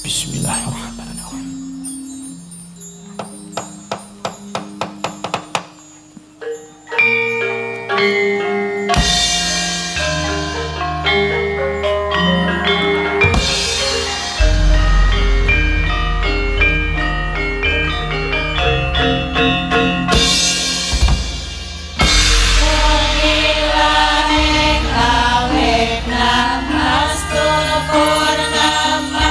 Bismillahirrahmanirrahim. Purnama.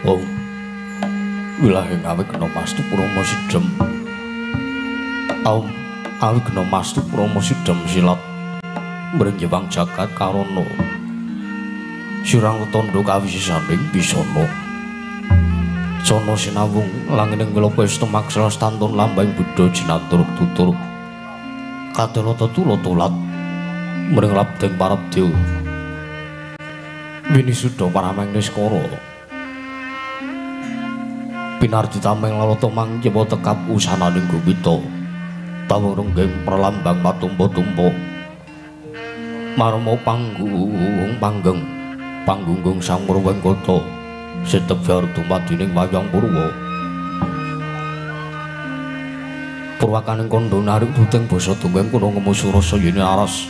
Om wilahing awigna mastu purama sidhem. Om awigna mastu purama sidhem silat mringyewang jagat karana. Sirang tandha kawisisaning bisana. Sana sinawung langining wiloka istumaksra stantun lambang buddha jinatur tutur. Katela tetula tulat mring labdeng parabdya. Winisuda parameng niskara. Pinardi tameng lalata mangkiwa tekap usananing gupita. Tawung renggeng pralambang matumpa-tumpa. Marma panggung panggeng panggunggung sang Purwengkata sitebyar dumadining wayang purwa. Purwakaning kandha narik duting basa dongeng kuna ngemu surasa yene aras.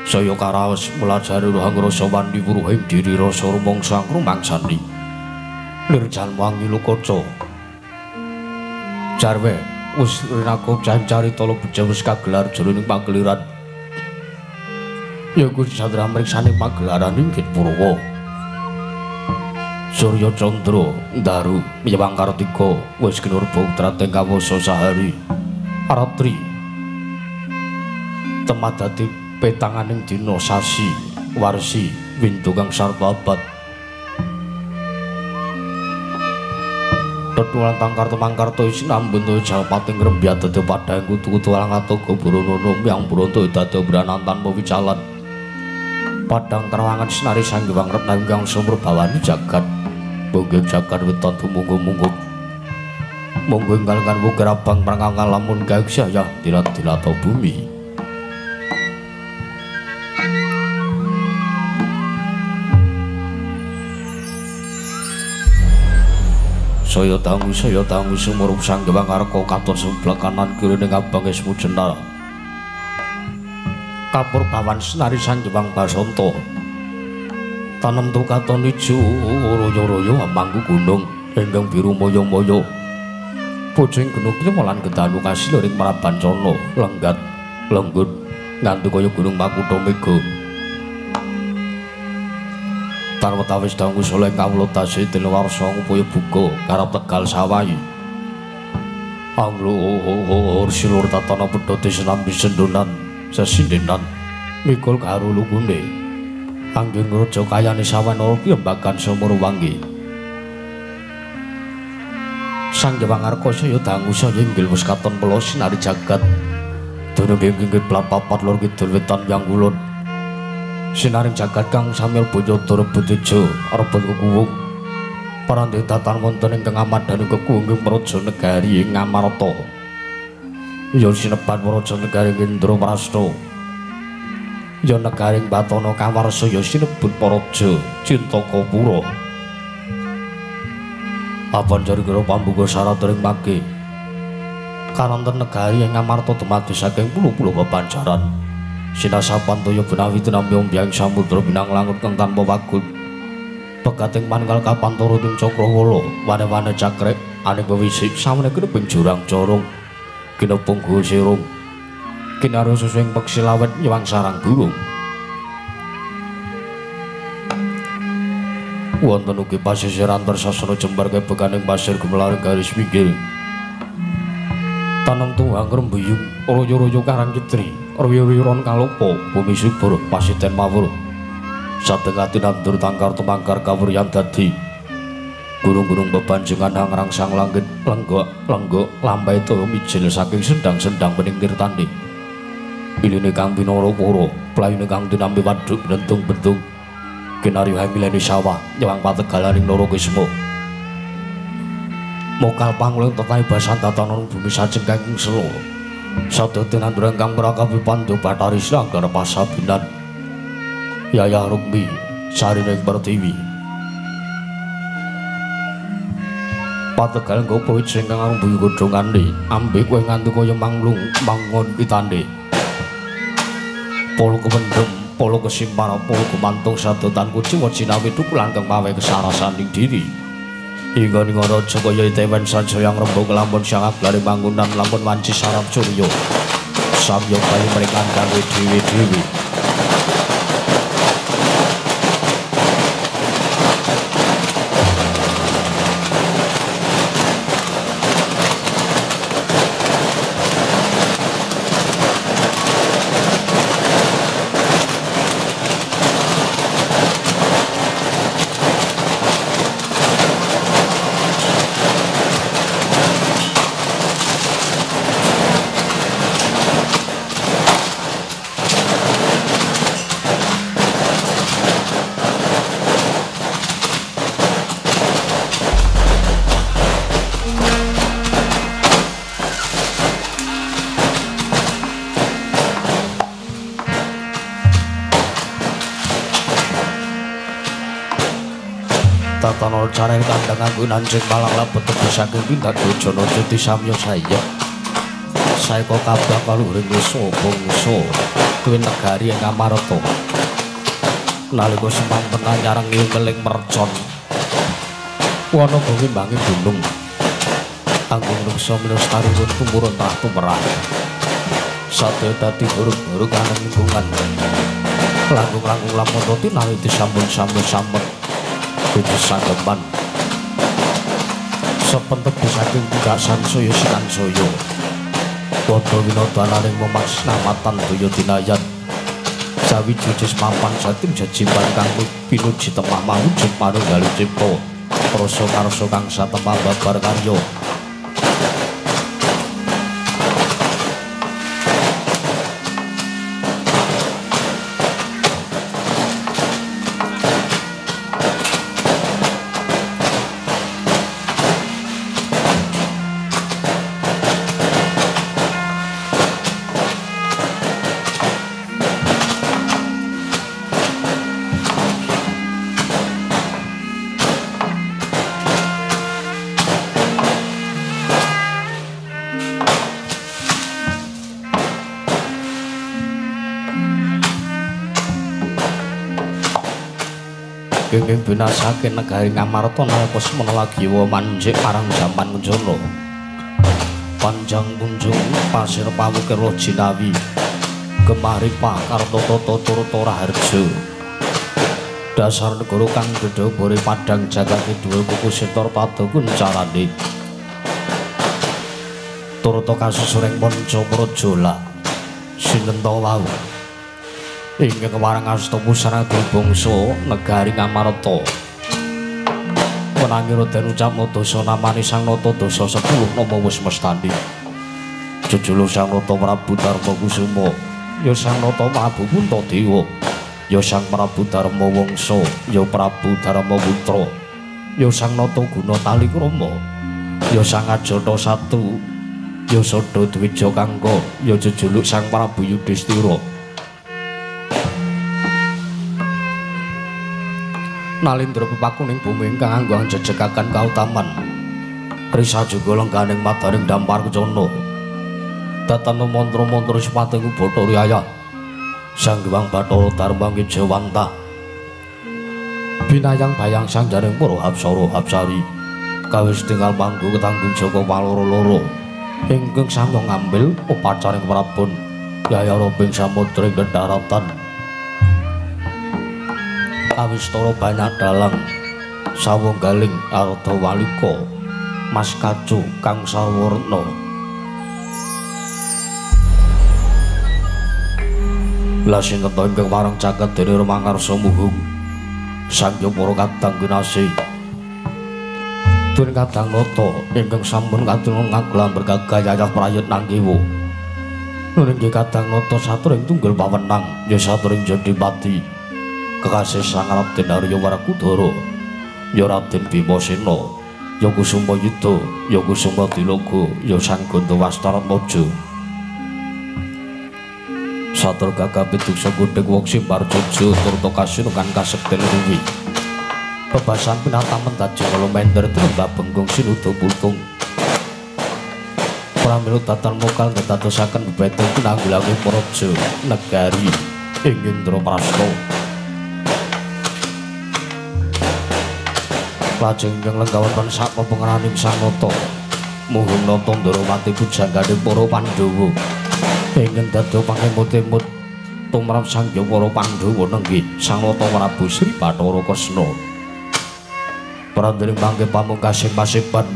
Saya karaos mulajari rohang rasa wandi wuruhing diri rasa rumangsa rumangsani. Lir jalma ngilu kaca. Jarwe wis rinako carita beja wis kagelar jroning pageliran. Ya kuwi sadra mriksane pagelaran inggih Purwa. Surya Candra Ndaru Myewang Kartika wis kinurba trateng kawasa sahari ratri. Temadati petanganing dina sasi warsi windu kang sarta abad. Tetulan tangkar temangkar to sinambun to jalpating rembya dadi padhang kutu-kutu alang atoga buronono myang bronto dadi branantan wicalan. Padhang terawangan sinari sanggiwang retna ingkang sumur bawani jagat. Bongge jagat weton tumungguh-mungguh. Monggo ingkang wukir abang prangkang lamun gaeksaya dilat-dilata bumi. Saya dangu sumurup sanggewang arka katon sebelah kanan kiri ning abang esmu jenar. Kapur bawan senari sanggewang basanta. Tanem tu katon ijo royo-royo mangku gunung ingkang biru moyo-moyo. Pocing gunung lan gedanu kasiluring Mrabancana lenggat lenggut nganti kaya gunung Makutha Mega. Tarwetawis dangu soleh kawula tasih diluwarsa ngupaya buka karep Tegal sawahi. Anglur silur tatana pedhote sinambi sendonan sesindenan mikul karo lungune. Anggen raja kayane sawanara piyambakan sumur wangi. Sang Hyang Arka saya dangu saya inggil wis katon pela sinari jagat. Dunung inggih papat lor kidul wetan yang kulon. Sinaring jagat kang samil bojo rebut tejo rebut kekuwung. Parandhe datan wonten ingkang amadhani kekuwung ing praja negari ing Ngamarta. Ya sinebat praja negari Indraprasta. Ya negari Batana Kawarsa ya sinebut Praja Cintakapura. Papan jari-kira pambuka syarat ring mage. Karanten negari ing Ngamarta dumadi saking puluh-puluh bebanjaran. Sinasapan toya benawi tinampi ombyang samudra binang langut kang tanpa wagut. Pegating manunggal kapantara ing cakrawala, wane-wane cakrek aning wewisik samene kineping jurang corong. Kinepung guwa sirung. Kinarya susuing peksi lawet nyewang sarang burung. Wonten ugi pasisiran tersasana jembar kebekaning pasir gumelaring garis pinggir. Tanem tuwang rembuyung royo-royo karang kitri, royo-royon kalopo bumi subur pasiten mawur. Satengah tinandur tangkar tumangkar kawuryan dadi. Gunung-gunung bebanjengan hangrangsang langit lenggok-lenggok lambai toya mijil saking sendang-sendang bening tirtane. Iline kang pinara pura, playune kang tinampi waduk bentung-bentung. Kinarya hamileni sawah nyewang pategalaning Narakisma. Mokal pangling tetahe basantatanan bumi sajeng kang sela. Sadaya tinanduran kang prakawi Pandha Bathari Sranggar pasabinan. Yayah Rukmi sarine Pertiwi. Pategal nggopo sing kang arumbuyu godhongane, ambe kowe nganti kaya manglung mangon pitane. Polo kependhem, polo kesimpar, polo gumantung sadotan kuciwa jinawi thukulan kang pawe kesarasaning diri. Hingga ning raja kaya itewen sansaya ngrembug lamun sang aglare mangunan lamun wanci sarap surya. Samya bayi mereka kanggo dhewe-dhewe. Tatan carane kandhang anggo nancing malang labet tebih saking tindak dojana cuti samya saya. Saeka kabeh kaluhuring wisa bangsa kuwi negari ing Amarta. Nalika semanten anyarengi ngeling mercon. Wana bengi mbangi gunung. Anggung ruksa melestari tumurun trah tumerah. Sadaya dadi buruk-buruk aneng lingkungan. Langkung-langkung lamun roti naliti sampun-sampun sampun puji sanggeman. Sepentep saking tindak sansaya sinansaya. Padha winodananing memas namatan daya dinayan. Sawiji mapan satim jejiban kang pinuji temah mawujud manunggaling cipta. Rasa karsa kang satemah babar karya. Kenging binasake negari Ngamarta nalika semana lagi manjik marang jaman Kunjana. Panjang punjung pasir pawukir jinawi. Gemah ripah karta tata turta raharja. Dasar negara kang dedhobore padhang jagat kidul kuku setor pada kuncarane. Turta kasusuring manca praja sinten ta wau. Ingkang kewarang asta pusana bangsa negari Ngamarta. Menangi Raden ucap dasa namane Sang Nata dasa 10 nama wis mestani. Jejuluk Sang Nata Prabu Darma Kusuma, ya Sang Nata Prabu Puntadewa, ya Sang Prabu Darma Wangsa, ya Prabu Darma Putra, ya Sang Nata Guna Talikrama, ya Sang Ajata Satu, ya Sada Dwija Kangka, ya jejuluk Sang Prabu Yudhistira. Nalindra pepakuning bumi ingkang anggo anjejegaken kautaman. Risa juga lengganing madaring dampar kencana. Datana mantra-mantra sipating Bathara Yaya. Sang Hyang Bathara Darma Ngijawantah. Binayang bayang sang jaring para apsara apsari. Kawis tinggal manggu ketanggung jaka paloro-loro. Ingkang samya ngambil upacaring prabon Yaya Robing samudra ing dharatan. Kawistara banyak dalang sawunggaling arda walika mas kacu kang sawarna. Lah sinten ingkang marang caket dene rumangarsa muhung Sang Hyang para kadang kinasih Tun kadang nata ingkang sampun katon ngaglamber gagah yayah prayut nangkiwa. Nuring kadang nata saturing tunggul pawenang ya saturing jodipati. Kekasih Sang Raden Arya Werkudara, ya Raden Bimasena, ya Kusuma Yuda, ya Kusuma Diloga, ya Sang Gandawastara-Maja. Satur gagah piduksa godheg wong simbar jojo turta kasinukan kasekten ruwi. Bebasan pinatamen dadi lumender tumrap bengkung sinuda putung. Pramila datan mokal ndadosaken bebeten pinanggulangi praja negari ing Indraprasta. Lajeng ingkang lenggah wonten sak pepengeraning Sang Nata. Muhung nata Ndrawati pujanggane para Pandhawa. Ingkang dados pangemut-emut tumrap Sang Hyang para Pandhawa nenggih Sang Nata Prabu Sri Bathara Kresna. Prandeling mangke pamungkasing paseban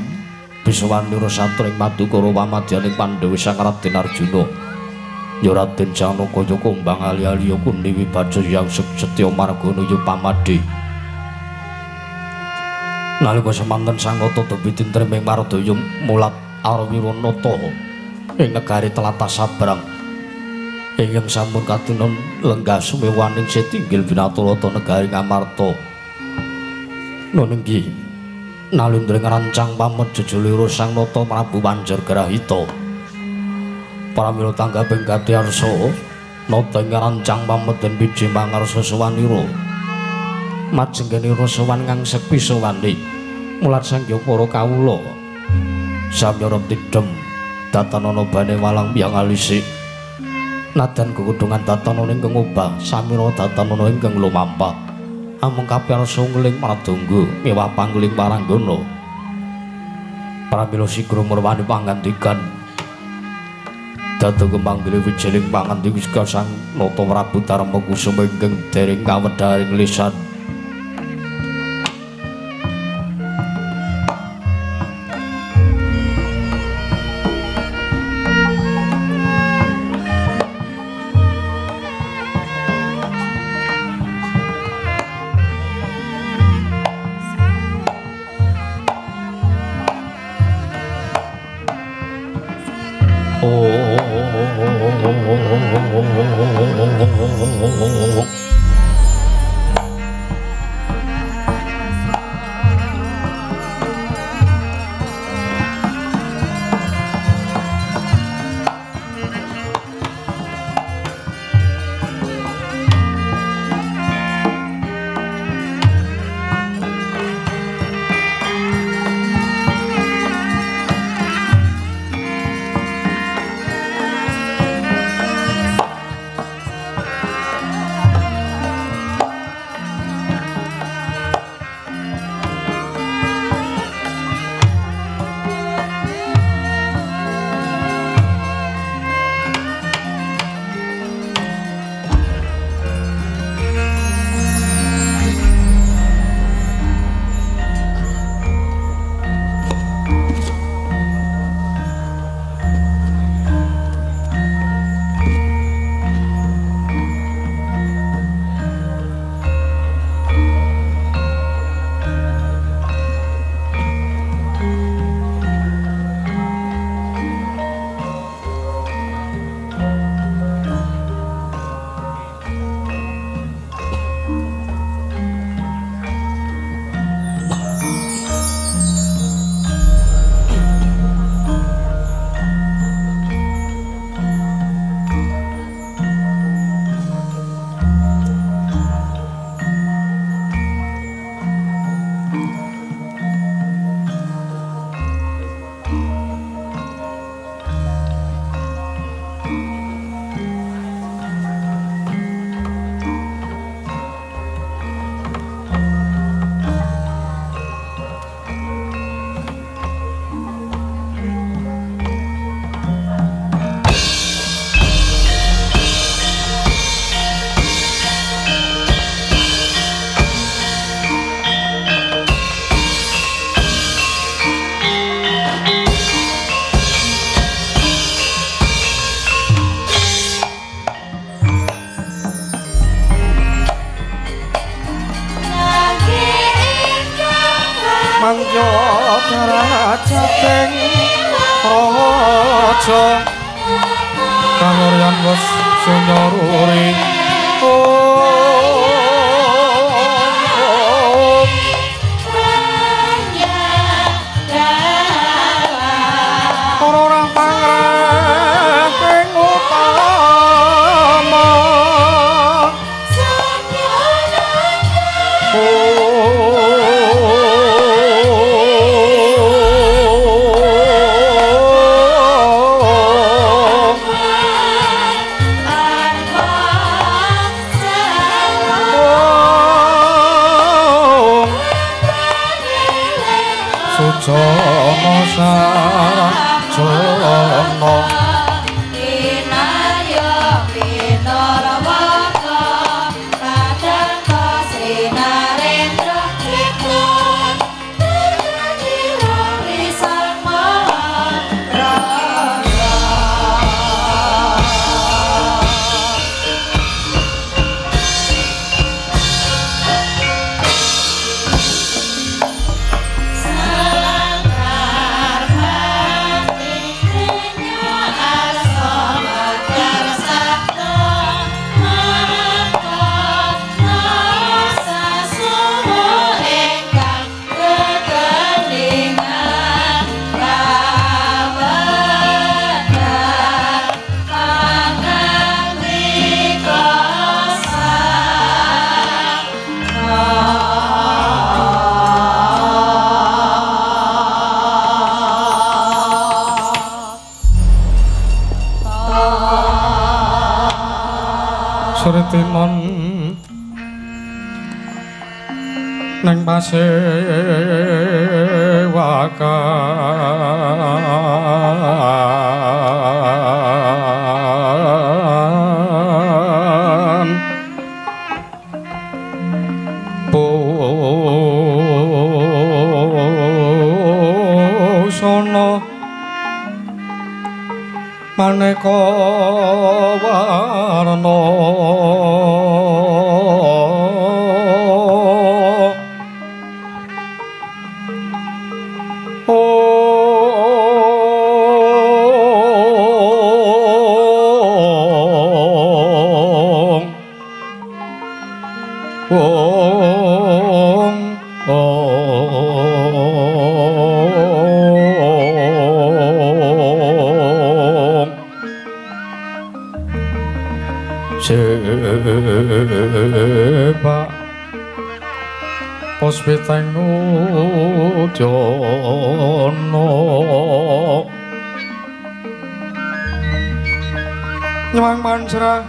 biswanira satring madukara pamadyaning Pandhawa Sang Raden Arjuna. Ya Raden Janaka ya kumbang ali-ali ya Kunti Wibaca yang setya margana ya pamadhe. Nalika semanten Sang Nata dewi tintreming mardaya mulat Arwiranata ing negari tlatah Sabrang. Ingkang sampun katunan lenggah sumewaning setinggil binaturata negari Ngamarta. Nun inggih nalindra ngrancang pamet jejulira Sang Nata Prabu Banjargrahita. Pramila tanggaping gati arsa nata ing ngrancang pamet den biji mangarsa sawanira. Majenggene rasawan ngangsek pisawani mulat sangya para kawula samyara tidhem datanana bane walang piyang alisi nadan kekudungan datanana ingkang obah samira datanana ingkang lumampah amung kapiyarsa ngling pradangga miwah pangling paranggana pramila sigra murwani pangandikan dadi kemanggle wijiling pangandika Sang Nata Prabu Darma Kusuma ingkang dereng kawedharing lisan. Rajating raja kaloryan wis sunyoruri ora pangreng utama Sujana sarjana kinarya pinarawaka kadangka Sri Narendra Krishna terjadi Sang Maha Raja. Sritinon nang pasewakan busana maneka warna Sebab puspiteng udana nyewang manjra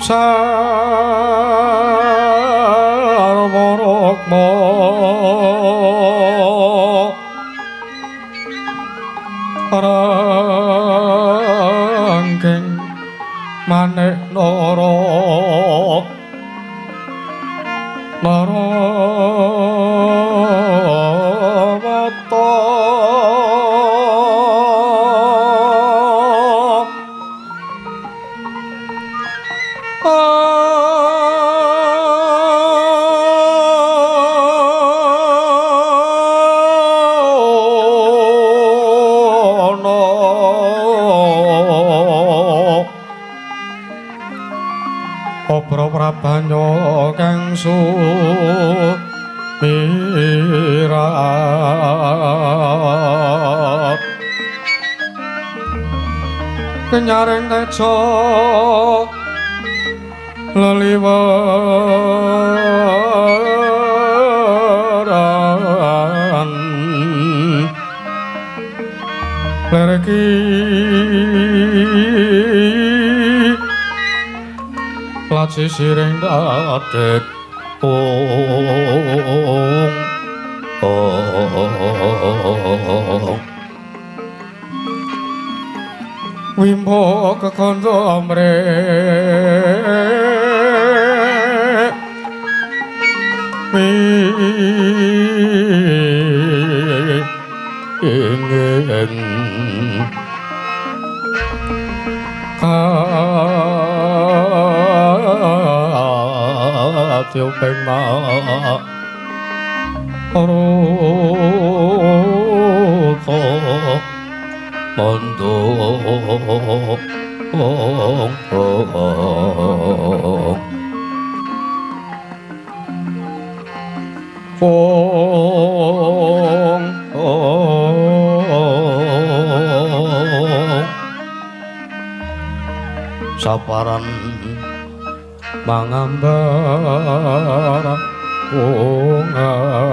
sarwa rukma rangking manik nara narawata Obro prabanya kang sumirat kenyaring teja leliweran lereki laci siring dadek ong ong wimbo kekandha mrek ing katyo pema ruta mondo ong ong ong saparan mangambar ungas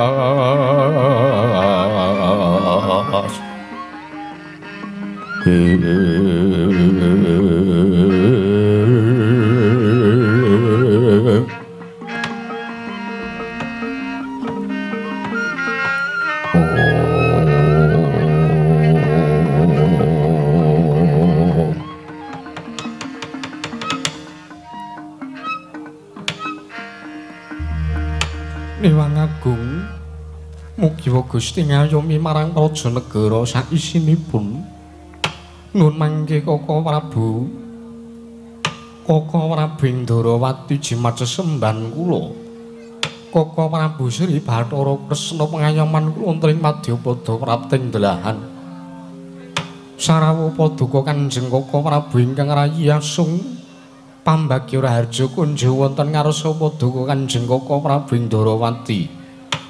Niwang Agung mugi Gusti ngayomi marang praja negara saisinipun. Nun mangke Koko Prabu. Koko Prabu Indrawati jimat sesembahan kula. Koko Prabu Sri Bathara Kresna pengayoman kula wonten ing madyapada prapting delahan. Sarawuh paduka Kanjeng Koko Prabu ingkang rayi asung pambagya raharja kunjo wonten ngarsa paduka Kanjeng Koko Prabu Indrawati.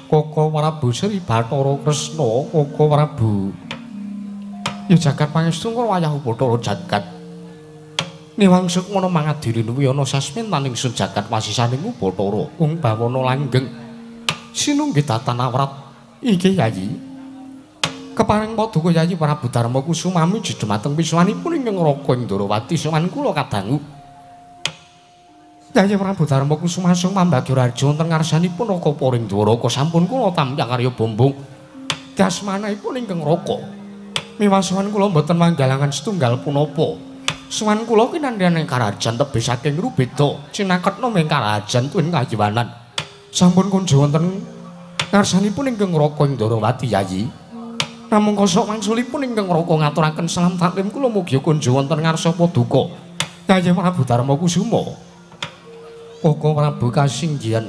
Koko Prabu Sri Bathara Kresna, Koko Prabu. Ya jagat pangestu kula wayah Bathara jagat. Niwang sukmana mangadiri nuwiyana sasmintaning sun jagat wasisaning Bathara ung bawana langgeng. Sinunggi datan awrat iki Yayi. Keparing paduka Yayi Prabu Darma Kusumami dumateng piswanipun ingkang Raka Indrawati sowan kula kadangu. Yayi Prabu Darma Kusuma sung pambagya raja wonten ngarsanipun Raka Poring Dwaraka sampun kula tampi karya bombong. Dasmanipun ingkang Raka. Miwasowan kula mboten manggalangan setunggal punapa. Sowan kula kinandhan ing karajan tebih saking Rubeda cinaketna ing karajan tuwin kayiwanan. Sampun kunjo wonten ngarsanipun ingkang Raka ing Ndorowati Yayi. Namung kosok wangsulipun ingkang Raka ngaturaken salam taklim kula mugi kunjo wonten ngarsa paduka. Yayi Prabu Darma Kusuma. Koko Prabu kasinggihan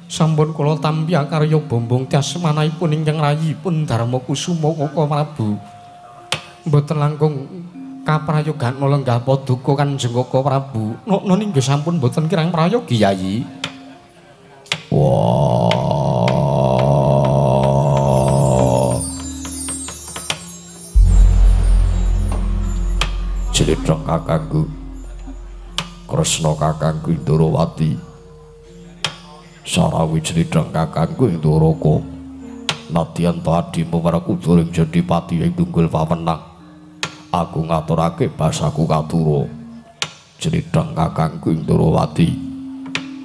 sampun kula tampi karya bombong tyasmanipun ingkang rayipun Darma Kusuma Koko Prabu. Mboten langkung kaprayogan lenggah paduka Kanjeng Koko Prabu. Nokno ninggo sampun mboten kirang prayogi Yayi. Wah. Jletheng kakangku. Kresna kakangku Ndorowati. Sarawi jletheng kakangku Ndoraka. Nadyan adimu Werkudara ing jadi pati ing tunggul pawenang. Aku ngaturake basaku katura. Jletheng kakangku Ndorowati.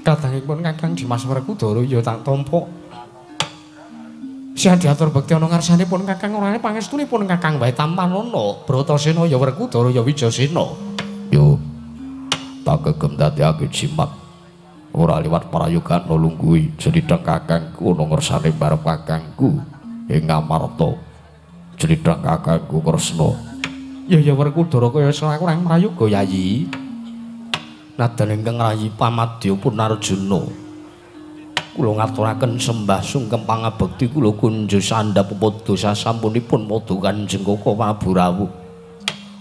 Kadangipun Kakang Dimas Werkudara ya tak tampa. Siang diatur bekti ana ngarsanipun Kakang orane pangestunipun Kakang wae tampanana Bratasena ya Werkudara ya Wijasena. Yo. Tak kegem dadekake jimat. Ora liwat prayogan lungguhi jletheng kakangku ana ngersane barep kakangku ing Amarta. Jletheng kakangku Kresna. Ya ya Werkudara kaya kurang prayoga Yayi. Nadan ingkang rayi pamadya pun Arjuna. Kula ngaturaken sembah sungkem pangabekti kula kunjo sandhap padha sasampunipun padha Kanjeng Koko Prabu rawuh.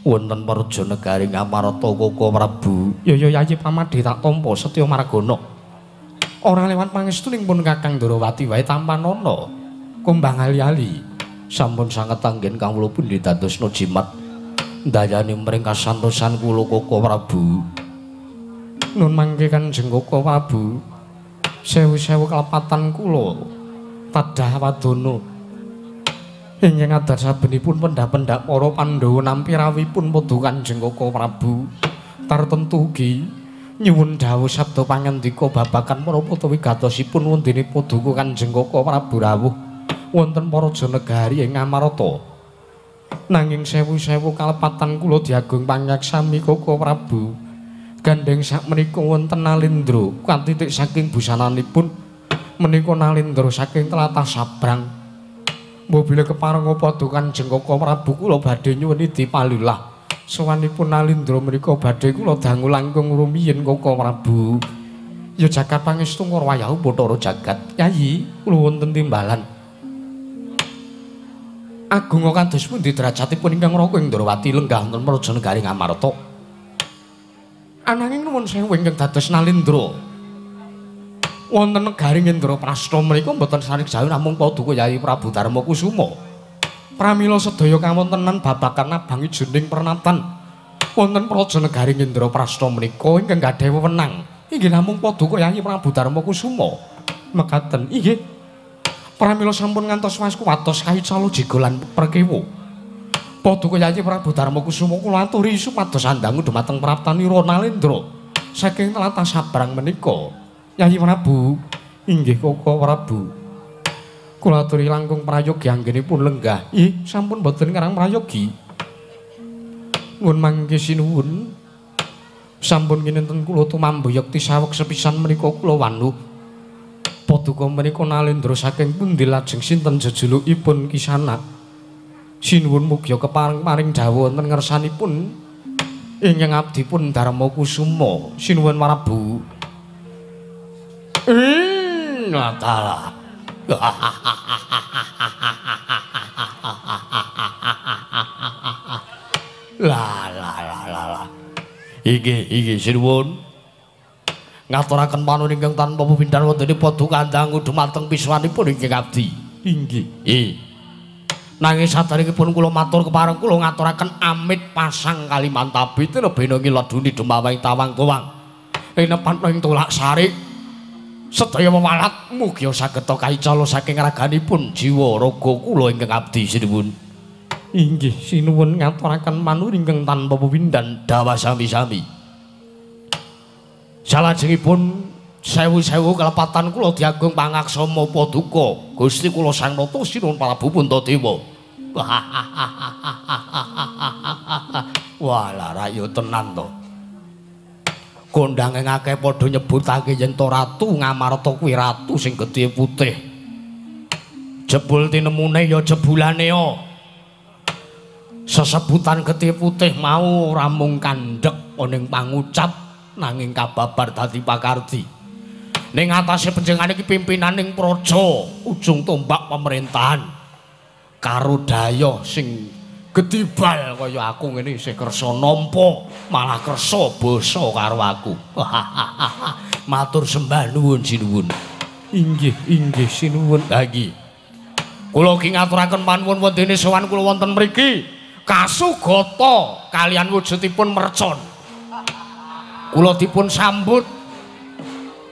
Wonten praja negari Ngamarta Koko Prabu. Ya ya Yayi pamadya tak tampa setya margana. Ora lewat pangestuning pun Kakang Ndorowati wae tampanana. Kumbang ali-ali sampun sanget anggen kawula pundi dadosna jimat. Ndayani mring kasantosan kula Koko Prabu. Nun mangke Kanjeng Koko Prabu. Sewu-sewu kalepatan kula tadah wadana. Ingkang adar sabenipun pendhap-pendhap para Pandhawa nampi rawuhipun padha Kanjeng Koko Prabu. Tartemtu ugi nyuwun dawuh sabda pangandika babagan menapa wigatosipun wondene paduka Kanjeng Koko Prabu rawuh wonten praja negari ing Amarta. Nanging sewu-sewu kalepatan kula diagung pangaksami Koko Prabu. Gandheng sakmenika wonten Nalindra katitik saking busananipun menika Nalindra saking tlatah Sabrang. Mobile kepareng padha Kanjeng Koko Prabu kula badhe nyuwun dipalilah. Sowanipun Nalindra menika badhe kula dangu langkung rumiyin Koko Prabu. Ya jagat pangestu ngurwayahu Bathara jagat. Yayi, kula wonten timbalan. Agung kados pundi derajatipun ingkang Raka ing Ndorowati lenggah wonten praja negari Ngamarta. Ananging nuwun sewu ingkang dados Nalindra. Wonten negari Indraprasta menika mboten sarik jauh namung paduka Yayi Prabu Darma Kusuma. Pramila sedaya kawontenan babagan abang ijoning pernatan wonten praja negari Indraprasta menika ingkang gadhahi wewenang inggih namung paduka Yayi Prabu Darma Kusuma. Mekaten inggih. Pramila sampun ngantos waskuwatos kaicala jiga lan prekewa. Paduka Yayi Prabu Darma Kusuma kula aturi supados andangu dhumateng praptanira Nalindra saking tlatah Sabrang menika. Yayi Prabu, inggih Koko Prabu. Kula aturi langkung prayogi anggenipun lenggah. Ih, sampun boten ngarang prayogi. Nuwun mangke sinuwun. Sampun kinten kula tumambu yekti saweg sepisan menika kula wanuh. Paduka menika Nalindra saking pundi lajeng sinten jejulukipun Kisana. Sinuwun mugi kepareng paring dawuh wonten ngersanipun ingkang abdipun Darma Kusuma. Sinuwun Prabu. Natala. La la la la la. Iki iki sinuwun. Ngaturaken panuwun ingkang tanpa pepindhan wonten paduka dangu dumateng piswanipun ingkang abdi. Inggih. Nanging saderengipun kula matur kepareng kula ngaturaken amit pasang Kalimantabi tinebena ngiladuni dumawang tawang tuwang. Rinepan ing tulak sarik. Sedaya wewalat mugi saged kaicala saking raganipun jiwa raga kula ingkang abdi sinuwun. Inggih sinuwun ngaturaken panuwun ingkang tanpa pepindhan dawa sami-sami. Salajengipun sewu-sewu kelepatan kula diagung pangaksama paduka Gusti kula Sang Nata Sinuwun Prabu Puntadewa. Wah, lara ya tenan to. Kondange akeh padha nyebutake yen to Ratu Ngamarta kuwi ratu sing gedhe putih. Jebul tinemune ya jebulane ya. Sesebutan getih putih mau ora mung kandhek ning pangucap nanging kababar dadi pakardi. Ning atase panjenengane iki pimpinaning praja, ujung tombak pemerintahan. Karo dayoh sing gedibal kaya aku ngene isih kersa nampa, malah kersa basa karo aku. Matur sembah nuwun sinuwun. Inggih, inggih sinuwun. Ha iki. Kula ki ngaturaken panuwun wondene sowan kula wonten mriki. Kasugata kalian wujudipun mercon. Kula dipun sambut,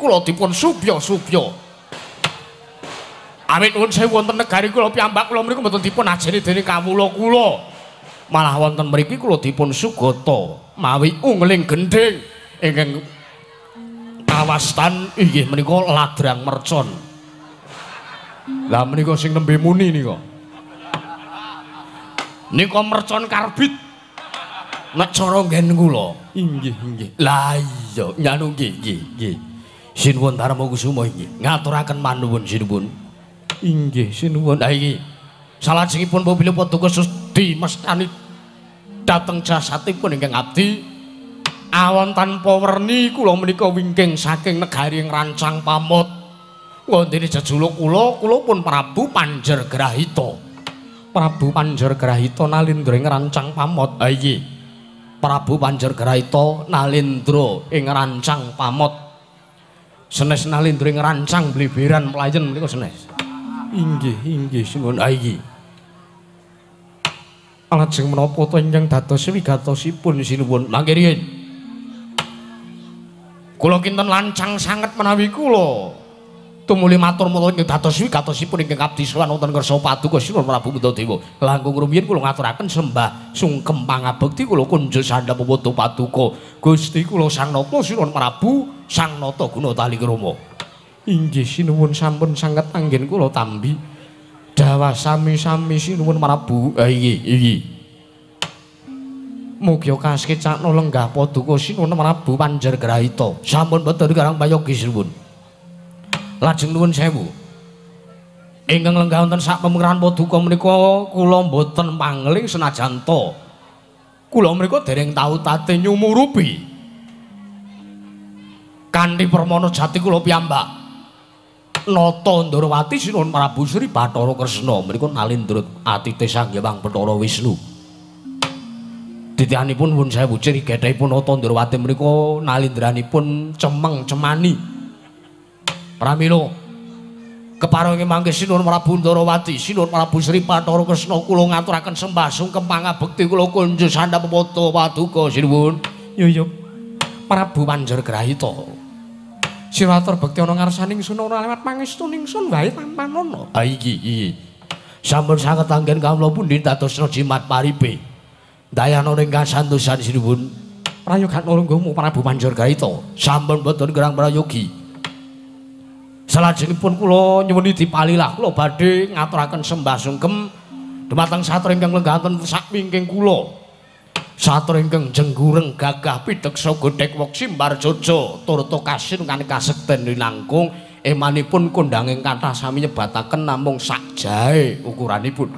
kula dipun subya-subya. Awit nuwun sewu wonten negari kula piyambak kula mriku mboten dipun ajeni dening kawula kula. Malah wonten mriki kula dipun sugata mawi ungling gendhing ingkang kawastan inggih menika ladrang mercon. Lah menika sing nembe muni nika. Nika mercon karbit. Nek cara nggen kula. Inggih, inggih. Lah iya, nyanu nggih, nggih, nggih. Sinuwun Darma Kusuma inggih. Ngaturaken manuwun sinuwun. Inggih, sinuwun. Lah iki salajengipun apabila paduka sudi mestani dhateng jasatipun ingkang abdi awon tanpa werni kula menika wingking saking negari Rancang Pamot. Wondene jejuluk kula, kula pun Prabu Panjer Grahita. Prabu Panjer Grahita nalindra ing Rancang Pamot. Ha iki Prabu Panjer Grahita nalindra ing Rancang Pamot. Senes nalindra ing Rancang Bleberan mlayen menika senes. Inggih, inggih sinuwun. Ha iki. Lajeng menapa to ingkang dados wigatosipun sinuwun? Mangke riyin. Kula kinten lancang sanget menawi kula tumuli matur mulo ing dados wigatosipun ingkang abdi sowan wonten ngarsa paduka Sinuwun Prabu Puntadewa. Langkung rumiyin kula ngaturaken sembah sungkem pangabekti kula kunjuk sandhap padha paduka Gusti kula Sang Nata Sinuwun Prabu Sang Nata Guna Talikrama. Inggih sinuwun, sampun sanget anggen kula tambi. Dawah sami-sami sinuwun Prabu. Ha iki, iki. Mugia kasekcakna lenggah paduka Sinuwun Prabu Panjer Grahita. Sampun boten karang payogi sinuwun. Lajeng nuwun sewu. Ingkang lenggah wonten sak pemekaran paduka menika kula mboten pangling senajan to kula menika dereng tau tate nyumurupi. Kanthi permana jati kula piyambak Nata Ndrawati Sinuwun Prabu Sri Bathara Kresna menika nalindra atite Sang Hyang Bathara Wisnu. Titihanipun nuwun sewu ciri gethehipun Nata Ndrawati menika nalindranipun cemeng cemani. Pramila keparengi mangke Sinuwun Prabu Ndrawati, Sinuwun Prabu Sri Bathara Kresna kula ngaturaken sembah sungkem pangabekti kula kunjuk sandhap padha paduka sinuwun. Yo yo Prabu Panjer Grahita. Siratur bekti ana ngarsaning sun ora lewat pangestu ningsun wae tampanana. Ha iki iki. Sampun sanget anggen kawula pundi dadosna jimat paripe. Dayana ing kasantosan sinuwun. Prayoga nulungguhmu Prabu Panjer Grahita. Sampun boten gerang prayogi. Salajengipun kula nyuwuni dipalilah kula badhe ngaturaken sembah sungkem dumateng satra ingkang lenggah wonten sak wingking kula. Satra ingkang jenggureng gagah pideksa godhek weksi mbarjojo turta kasin kanthi kasekten linangkung emanipun kondhanging kathah sami nyebataken namung sak jae ukuranipun.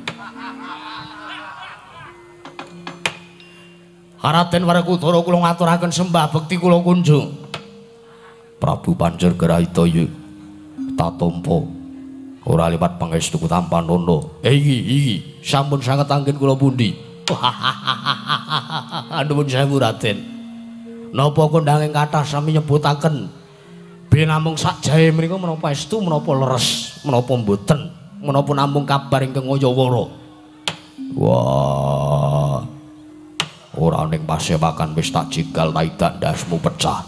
Raden Werkudara kula ngaturaken sembah bekti kula kunjung. Prabu Panjer Grahita yu tatampa ora liwat pangestu tampanana. Iki iki sampun sanget anggen kula pundi. Nuwun sewu Raden. Napa kondhanging kathah sami nyebutaken ben namung sak jae menika menapa estu menapa leres menapa mboten menapa namung kabar ingkang ngayawara. Wah. Ora ning pasewakan wis tak jigal taidak ndasmu pecah.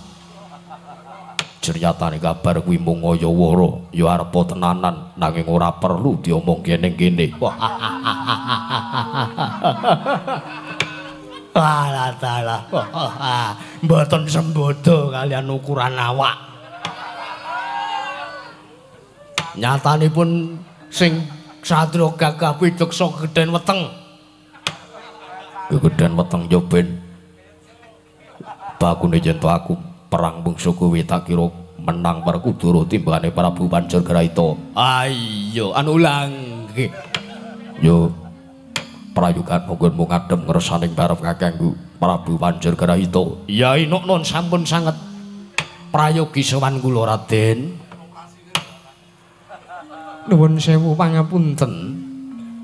Ceryatane kabar kuwi mung ngayawara ya arepa tenanan nanging ora perlu diomongke ning kene. Alah dalah. Mboten sembodo kalian ukuran awak. Nyatanipun sing satriya gagah pideksa gedhen weteng. Gedhen weteng yo ben. Bakune yen to aku perang mungsuh kowe tak kira menang Werkudara timbangane Prabu Panjargrahita. Ayo anu langgih. Yo prayogan monggo ngadhem ngresaning barep kakangku Prabu Panjargrahita. Ya inuk nun sampun sanget prayogi sowan kula Raden. Nuwun sewu pangapunten.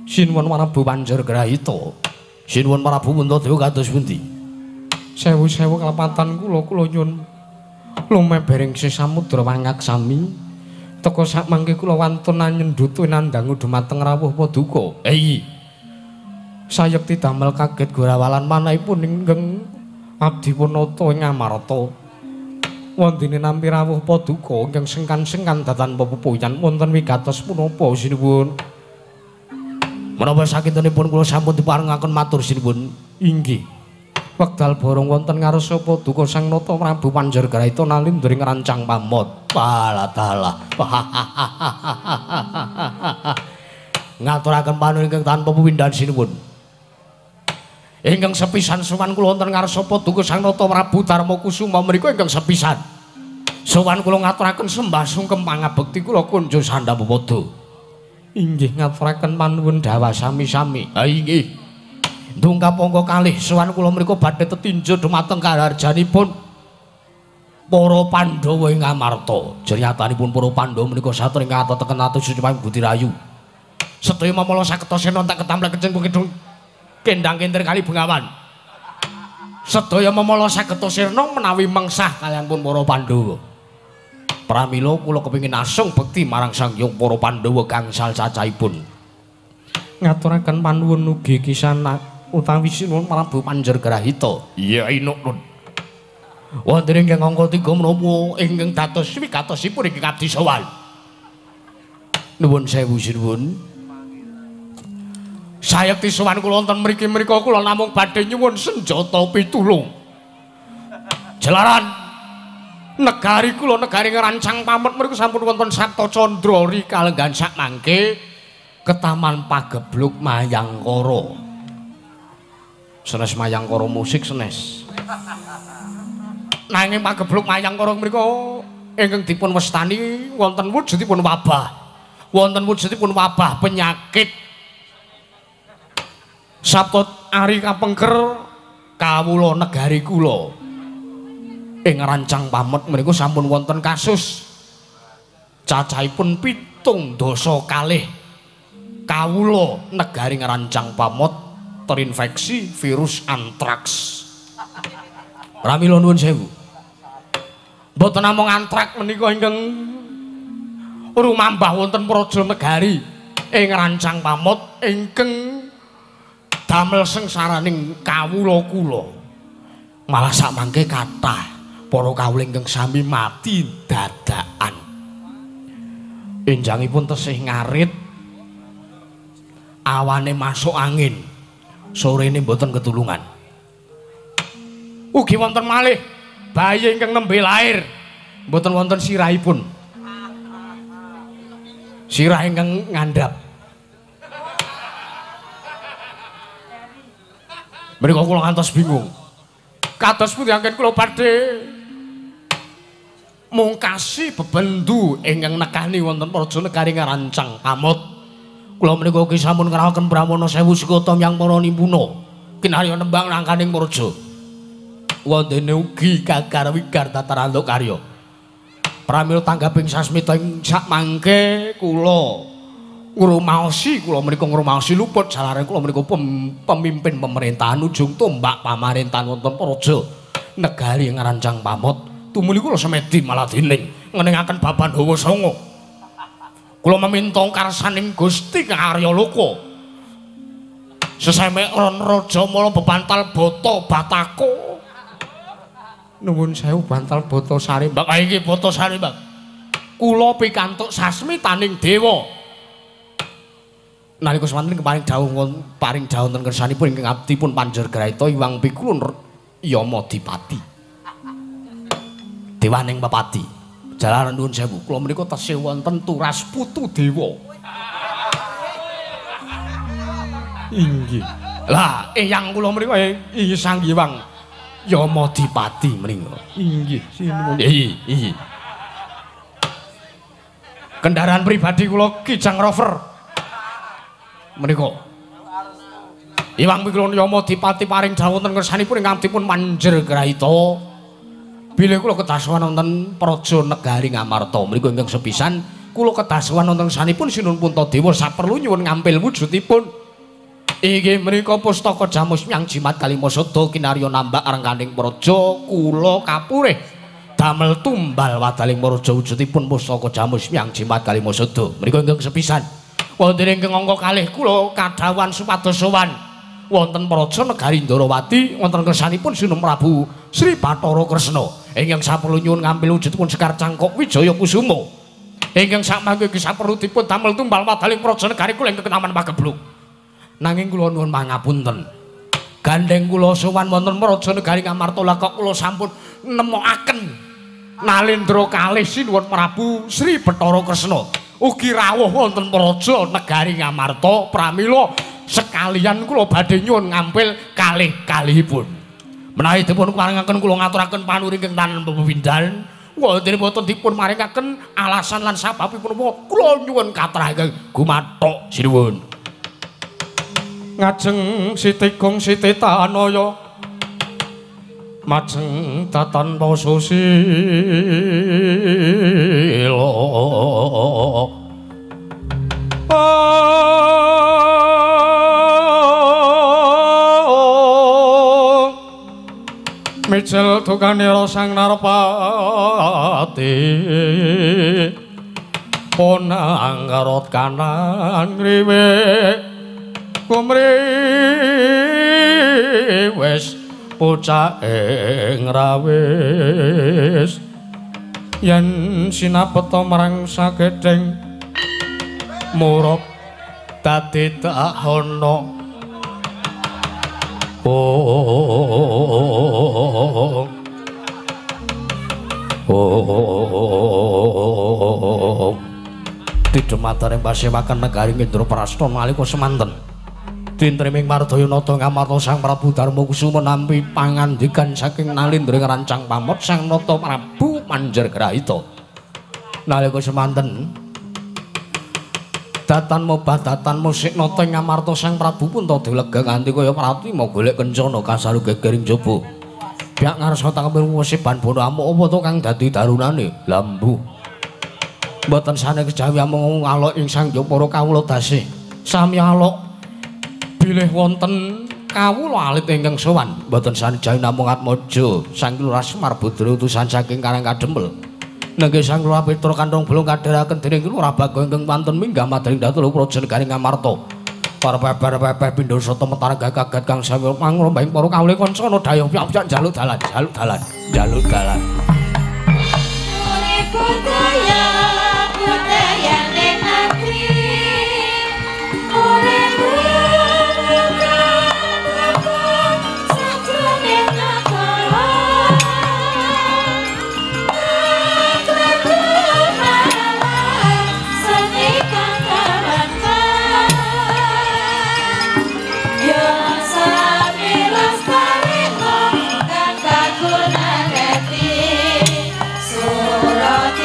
Sinuwun Prabu Panjargrahita. Sinuwun Prabu Puntadewa kados pundi? Sewu-sewu kelepatan kula, kula nyuwun lumebering samudra wangaksami. Teka sak mangke kula wantun nyendhutu nandhangu dumateng rawuh paduka. Iya. Sayekti damel kaget gorawalan manahipun ingkang abdi punata ing Amarta. Wondene nampi rawuh paduka ingkang sengkan-sengkan datan pepupuyan wonten wigatos punapa sinuwun. Menapa sakintenipun kula sampun diparengaken matur sinuwun. Inggih. Wekdal borong wonten ngarsa paduka Sang Nata Prabu Panjargrahita nalindring rancang pamot. Walah dalah. Ngaturaken panuwun ingkang tanpa pepindhan sinuwun. Ingkang sepisan sowan kula wonten ngarsa paduka Sang Nata Prabu Darma Kusuma menika ingkang sepisan. Sowan kula ngaturaken sembah sungkem pangabekti kula kunjo sandhap padha. Inggih ngaturaken panuwun dawah sami-sami. Ha inggih. Ndungkap angka kalih sowan kula mriku badhe tetinju dumateng kaharjanipun para Pandhawa ing Amarta. Jernyatanipun para Pandhawa menika satring kateteken atus suci Budi Rayu. Sedaya mamala saketa sena tak ketamplek kenceng kidung kendang kentir kali Bengawan. Sedaya mamala sageta sirna menawi mengsah kaliyan pun para Pandhawa. Pramila kula kepengin asung bekti marang Sang Hyang para Pandhawa gangsal cacahipun. Ngaturaken panuwun ugi kisanak utawi sinuwun Prabu Panjargrahita. Iya inuk nun. Wonten ingkang angka 3 menapa ingkang dados wigatosipun ingkang abdi sowan. Nuwun sewu sinuwun. Sayekti sowan kula wonten mriki mriku kula namung badhe nyuwun senjata pitulung. Jalaran negari kula negari ngrancang pamot mriku sampun wonten Sapta Candra rikalenggan sakmangke ketaman pagebluk Mayangkara. Senes Mayangkara musik senes. Nanging pagebluk Mayangkara mriku ingkang dipun wastani wonten wujudipun wabah. Wonten wujudipun wabah penyakit. Sapta ari kapengker kawula negari kula ing rancang pamot mriku sampun wonten kasus cacahipun 72 kawula negari ngrancang pamot terinfeksi virus antraks. Pramila nuwun sewu. Mboten namung antraks menika ingkang rumambah wonten praja negari ing rancang pamot ingkang damel sengsaraning kawula kula. Malah samangke kathah para kawula ingkang sami mati dadakan. Enjangipun tesih ngarit, awane masuk angin, sorene mboten ketulungan. Ugi wonten malih bayi ingkang nembe lair mboten wonten sirahipun. Sirah ingkang ngandhap. Menika kula ngantos bingung. Kados pundi anggen kula badhe mungkasi bebendu ingkang nekani wonten praja negari ngrancang pamot. Kula menika ugi sampun ngraoken Brahmana sewu sekata yang para nimpuna kinarya nembang nangkaning praja. Wondene ugi gagar wigar tatarantuk karya. Pramila tanggaping sasmita ing sakmangke kula ngrumaosi, kula menika ngrumaosi luput jalaran kula menika pemimpin pemerintahan ujung tombak pamarintahan wonten praja negari ngrancang pamot. Tumuli kula semedi maladining ngeningaken baban hawa sanga. Kula meminta karsaning Gusti Kang Arya Loka. Sesemek ron raja mala bebantal bata batako. Nuwun sewu bantal bata sari mbak. Iki bata sari mbak. Kula pikantuk sasmitaning dewa. Nalika semanten keparing dawuh paring dawuh wonten kersanipun ingkang abdi pun Panjer Grahita Iwang Pikulun Yamadipati. Dewaning Pepadi. Jalaran nuwun sewu, kula menika tesih wonten turas putu dewa. Inggih. Lah, eyang kula menika inggih Sang Hyang Yamadipati menika. Inggih, sinuwun. Iya. Kendaraan pribadi kula Kijang Rover. Menika Iwang Pikulun Yamadipati paring dawuh wonten kersanipun ingkang dipun Manjer Grahita bilih kula kedah sowan wonten Praja Negari Ngamarta. Menika ingkang sepisan kula kedah sowan wonten kersanipun Sinuwun Puntadewa saperlu nyuwun ngampil wujudipun. Inggih menika pustaka Jamus Myang Jimat Kalimasada kinarya nambak rengkaning praja kula kapurih damel tumbal wadaling praja wujudipun pustaka Jamus Myang Jimat Kalimasada. Menika ingkang sepisan. Wonten ingkang angka kalih kula kadhawuhan supados sowan wonten Praja Negari Ndarawati wonten kersanipun Sinuwun Prabu Sri Bathara Kresna ingkang saperlu nyuwun ngampil wujudipun Sekar Cangkok Wijaya Kusuma ingkang sakmangke iki saperlu dipun damel tumbal wadaling praja negari kula ingkang ketaman pagebluk. Nanging kula nuwun pangapunten, gandeng kula sowan wonten Praja Negari Ngamarta lha kok kula sampun nemokaken Nalendra kalih Sinuwun Prabu Sri Bathara Kresna ugi rawuh wonten Praja Negari Ngamarta pramila sekalian kula badhe nyuwun ngampil kalih-kalihipun. Menawi dipun paringaken kula ngaturaken panuri ingkang tanen pepindhan, wonten boten dipun maringaken alasan lan sababipun apa kula nyuwun katrah ingkang gumathok sinuwun. Ngajeng Siti Gong Siti Tanaya majeng datan pasusila mijil dukanira sang narpati ponang karot kanan ngriwe kumriwes pucake ngrawis yen sinapeta marang sakedheng murup dadi tak ana. Oh oh Tidhumatane pasewakan negari Indraprasta nalika semanten Tintriming Mardaya Nata Ngamarta Sang Prabu Darma Kusuma nampi pangandikan saking Nalindra ngrancang pamot Sang Nata Prabu Manjer Grahita. Nalika semanten datan mobah datan musik nata Ngamarta Sang Prabu Puntadewa lega nganti kaya pratima golek kencana kasaru gegering jaba. Pihak ngarsa takmir wesiban bono amuk apa to kang dadi darunane? Lambu. Mboten sane kejawi amung alok ing sang para kawula dasih. Sami alok bilih wonten kawula alit ingkang sowan. Mboten sane jawi namung Atmaja Sang Lurah Semar Budra utusan saking Karang Kadempel. Nenggih Sang Lurah Petra Kanthong Bolong kadheraken dening Lurah Bagong ingkang wonten minggah madring dhateng Praja Negari Ngamarta. Para peper-peper pindha sata metara gagagat kang sami mangrombaing para kawula kancana dayang piyak-piyak njaluk dalan, njaluk dalan, njaluk dalan. Urip budaya budayane negeri. Urip Surah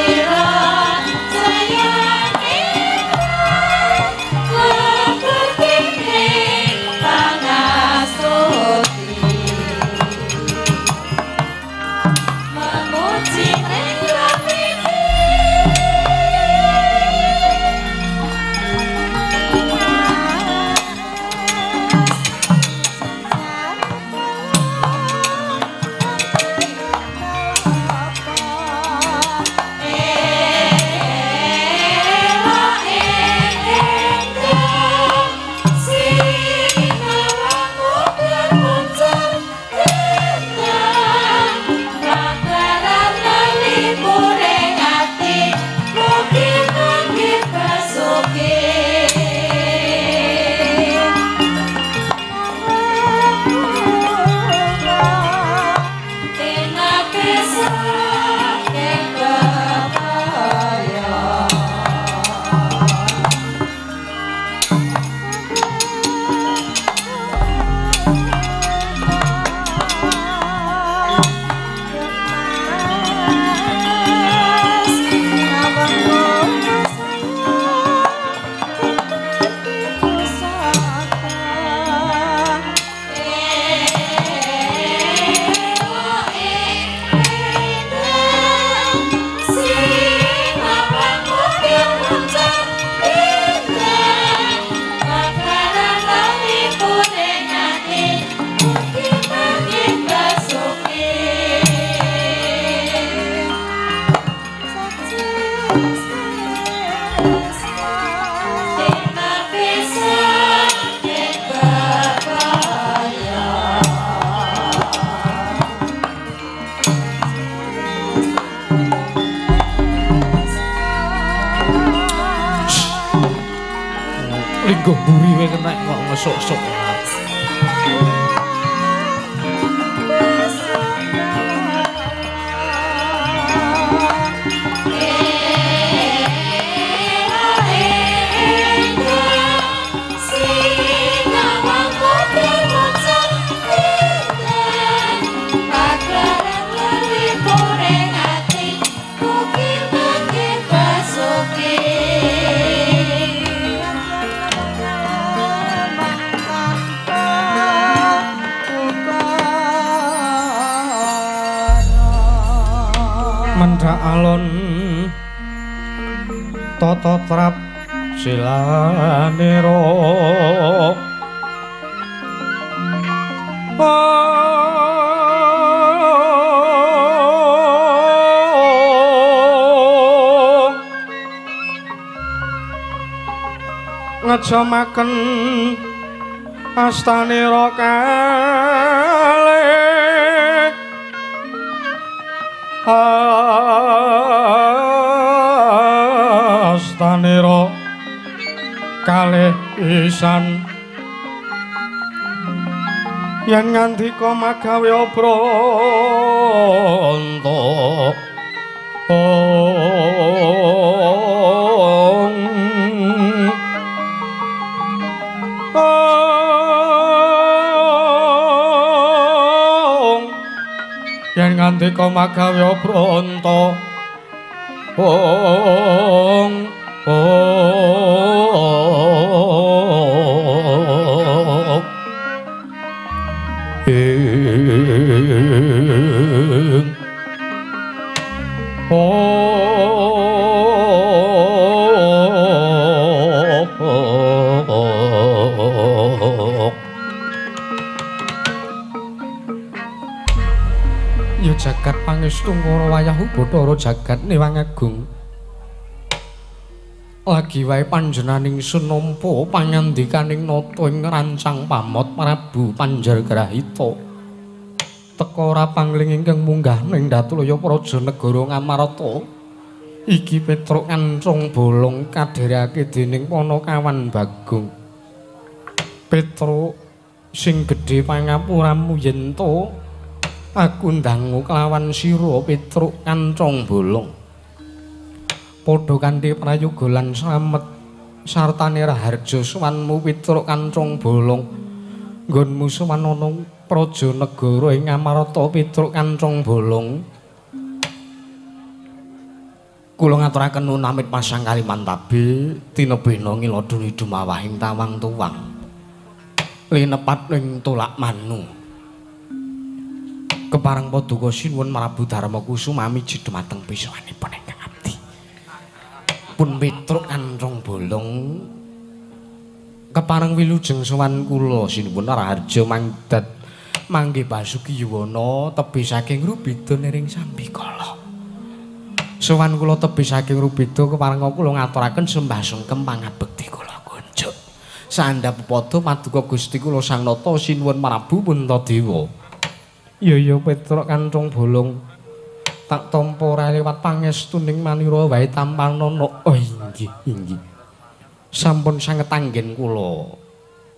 Lingguh mburi wae kenek kok ngesuk-sok. Mendhak alon tata trap silanira ngejamaken astanira kalih astanira kalih isan yen ngandika magawe obronto yen ngandika magawe obronto ong ing ya jagat pangestu ngara wayah Bathara jagat Newang Agung. Lagi wae panjenaning ingsun nampa pangandikaning nata ing rancang pamot Prabu Panjargrahita. Teka ora pangling ingkang munggah ning Datulaya Praja Negara Ngamarta. Iki Petruk Kancong Bolong kadherekake dening Panakawan Bagong. Petruk sing gedhe pangapuramu yen to aku ndangu kelawan sira Petruk Kancong Bolong. Padha kanthi prayoga lan slamet sartane raharja sowanmu Petruk Kancong Bolong. Nggonmu sowan ana praja negara ing Ngamarta Petruk Kancong Bolong. Kula ngaturaken nuwun amit pasang kalimantabi tinebena ngiladuni dumawahing tawang tuwang. Linepat ing tolak manu. Kepareng paduka sinuwun Prabu Darma Kusuma miji dumateng pisahanipun ingkang abdi. Pun Petruk Kancong Bolong kepareng wilujeng sowan kula sinuwun raharja mangdat mangke basuki yuwana tebih saking Rubeda niring sambikala. Sowan kula tebih saking Rubeda kepareng kula ngaturaken sembah sungkem pangabekti kula kunjuk. Sandhap pepada paduka Gusti kula Sang Nata sinuwun Prabu Puntadewa. Ya ya Petruk Kancong Bolong tak tampa ora liwat pangestuning manira wae tampanana. Oh inggih inggih. Sampun sanget anggen kula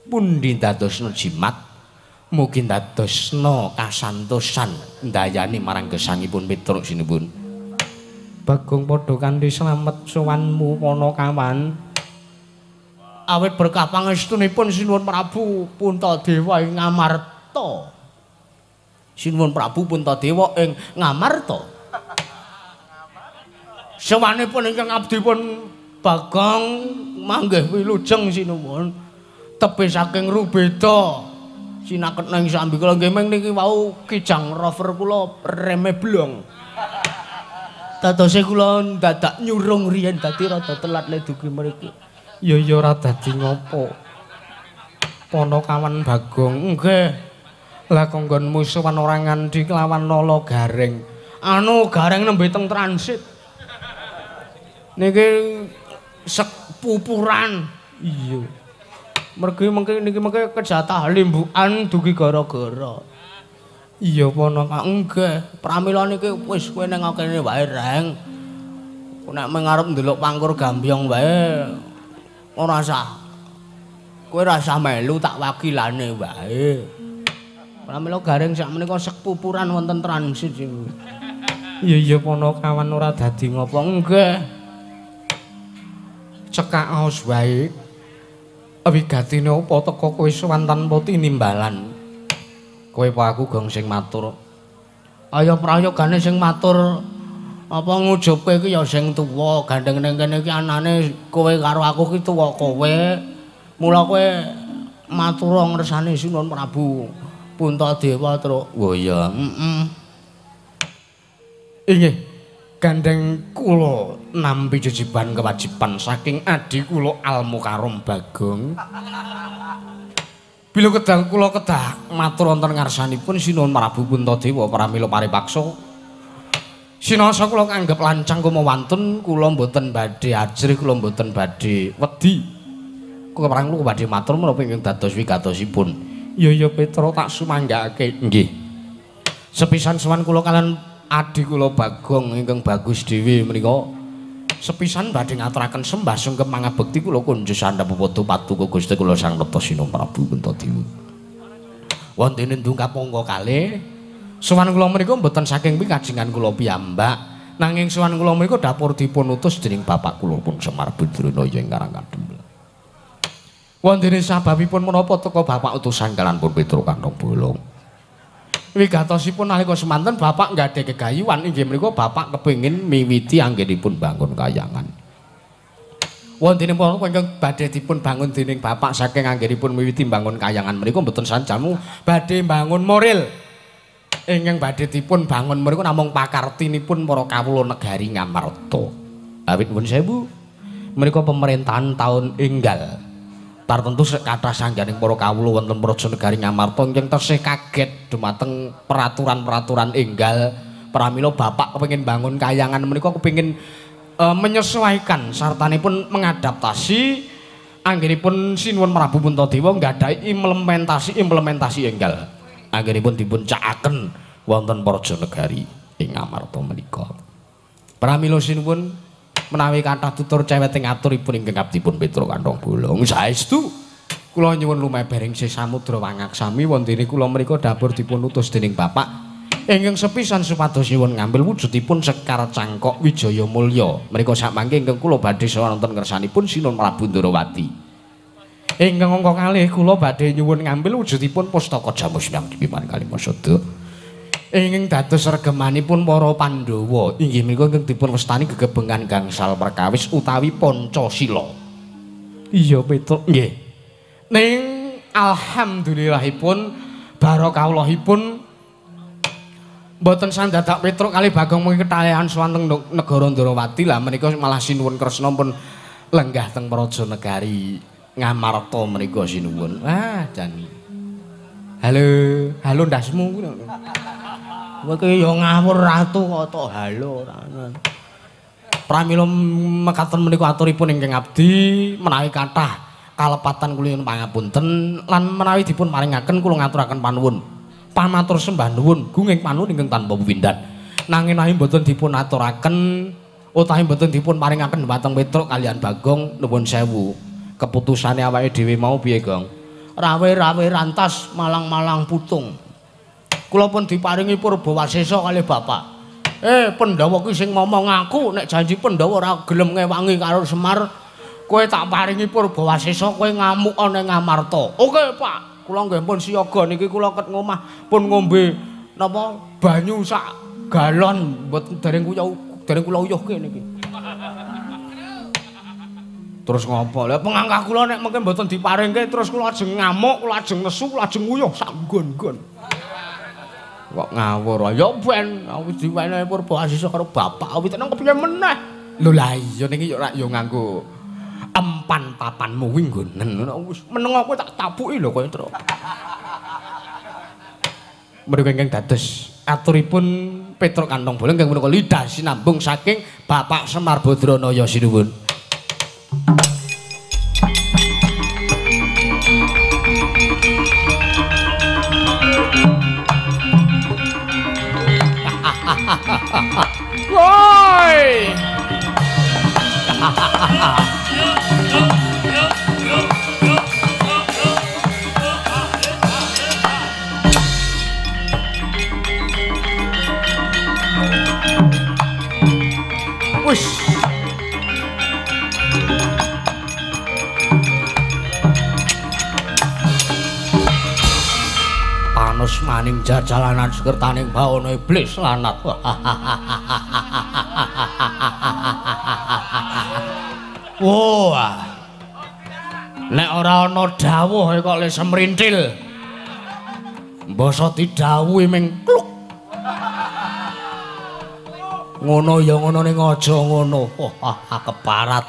pundi dadosna jimat mugi dadosna kasantosan ndayani marang gesangipun Petruk sinuwun. Bagong padha kanthi slamet sowanmu Panakawan. Awit berkah pangestunipun sinuwun Prabu Puntadewa ing Ngamarta. Sinuwun Prabu Puntadewa ing Ngamarta. Sowanipun ingkang abdi pun Bagong manggih wilujeng sinuwun tebih saking Rubeda sinaket ing sambikala nggih ming niki wau kijang rover kula reme blong. Dadose kula dadak nyurung riyen dadi rada telat le dugi mriki. Ya ya ora dadi ngopo. Panakawan Bagong nggih. Lah kanggonmu sowan ora ngandhi kelawan nala gareng. Anu gareng nembe teng transit. Niki sepupuran. Iya. Mergi mengke niki mengke kejatah limbukan dugi gara-gara. Iya Panaka nggih. Pramila niki wis kowe ning kene wae Reng. Nek meng arep ndelok pangkur gambyong wae ora sah. Kowe ora usah melu tak wakilane wae. Pramila Gareng sak menika sepupuran wonten transit. Iya iya Panakawan ora dadi ngopo. Nggih. Cekak aos wae. Wigatine apa teka kowe sowan tanpa tinimbalan. Kowe apa aku Gong sing matur? Ayo prayogane sing matur apa ngujubke iki ya sing tuwa, gandeng ning kene iki anane kowe karo aku ki tuwa kowe. Mula kowe matur ngresane Sinuwun Prabu Puntadewa, Truk. Oh iya, heeh. Inggih. Gandeng kula nampi jejiban kewajiban saking adhi kula Almukarom Bagong. Bila kedah kula kedah matur wonten ngarsanipun Sinuwun Prabu Puntadewa pramila paripaksa. Sinasa kula kanggep lancang kumawantun, kula mboten badhe ajrih, kula mboten badhe wedi. Kula parang kula badhe matur menapa ingkang dados wigatosipun. Iya iya Petra tak sumanggake. Nggih. Sepisan sowan kula kalian adhi kula Bagong ingkang bagus dhewe menika sepisan badhe ngaturaken sembah sungkem mangabekti kula kunjus sandhap padha patuko Gusti kula Sang Nata Sinuwun Prabu Puntadewa. Wonten ndungkap angka kalih sowan kula menika mboten saking pikajengan kula piyambak, nanging sowan kula menika dapur dipun utus dening bapak kula pun Semar Badranaya ing Karang Kadempel. Wonten sababipun menapa teka bapak utusan kalian pun Petruk Kantong Bolong. Wigatosipun nalika semanten bapak nggadhahi gegayuhan inggih menika bapak kepengin miwiti anggenipun bangun kayangan. Wonten menapa ingkang badhe dipun bangun dening bapak saking anggenipun miwiti bangun kayangan menika mboten sanjamu badhe bangun moral. Ingkang badhe dipun bangun menika namung pakartinipun para kawula negari Ngamarta. Awit nuwun sewu menika pemerintahan taun enggal. Tartentu kathah sangganing para kawula wonten praja negari Ngamarta ingkang tesih kaget dumateng peraturan-peraturan enggal. Pramila bapak kepengin bangun kayangan menika kepengin menyesuaikan sartanipun mengadaptasi anggenipun Sinuwun Prabu Puntadewa nggadahi implementasi enggal. Anggenipun dipun cakaken wonten praja negari ing Ngamarta menika. Pramila sinuwun menawi kathah tutur ceweting aturipun ingkang abdipun Petruk Kantong Bolong saestu kula nyuwun lumebering sih samudra wangaksami wontene kula menika dapur dipun utus dening bapak ingkang sepisan supados nyuwun ngambil wujudipun Sekar Cangkok Wijaya Mulya menika sakmangke ingkang kula badhe sowan wonten ngersanipun Sinuwun Prabu Ndorowati. Ingkang angka kalih kula badhe nyuwun ngambil wujudipun Pustaka Jamus Hyang Dipiman Kalimasada ingkang dados regemanipun para Pandhawa inggih menika ingkang dipun wastani gegebengan gangsal perkawis utawi Pancasila. Iya Petruk nggih. Ning alhamdulillahipun barokahipun mboten sandadak Petruk kali Bagong mungkin ketalihan sowan teng negara Ndorowati lah menika malah Sinuwun Kresna pun lenggah teng praja negari Ngamarta menika sinuwun. Wah jan. Halo, halo ndasmu. Kowe iki ya ngawur ratu kok tok halo ora. Pramila mekaten menika aturipun ingkang abdi menawi kathah kalepatan kula nyuwun pangapunten lan menawi dipun paringaken kula ngaturaken panuwun. Pamatur sembah nuwun gunging panuwun ingkang tanpa pepindhan. Nanging menawi mboten dipun aturaken utawi mboten dipun paringaken dhumateng Petruk kaliyan Bagong nuwun sewu. Keputusane awake dhewe mau piye, Gong? Rawe-rawe rantas malang-malang putung. Kula pun diparingi purbawasesa kalih bapak. Pandhawa ki sing ngomong aku nek janji Pandhawa ora gelem ngewangi karo Semar, kowe tak paringi purbawasesa kowe ngamuk ana ing Ngamarta. Oke, Pak. Kula nggih pun siaga niki kula ket ngomah pun ngombe napa banyu sak galon mboten dereng kula uyuhke niki. Terus ngopo? Lah pengangkah kula nek mengke mboten diparingke terus kula ajeng ngamuk, kula ajeng nesu, kula ajeng nguyuh sak nggon-nggon. Kok ngawur. Ya ben aku diwenehi purbawasesa karo bapak wit nang kepiye meneh. Lho lah iya niki yo rak yo nganggo empan papanmu kuwi nggonen ngono wis meneng aku tak tapuki lho kowe Truk. Mriku ingkang dados aturipun Petruk Kantong Bolong ingkang punika lidah sinambung saking Bapak Semar Badranaya sinuwun. Woi. Panusmaning jajalanan sekertaning bawana iblis lanat. Wah. Nek ora ana dawuh kok le semrintil. Mbasa didhawuhi ming kluk. Ngono ya ngono ning aja ngono. Wah, keparat.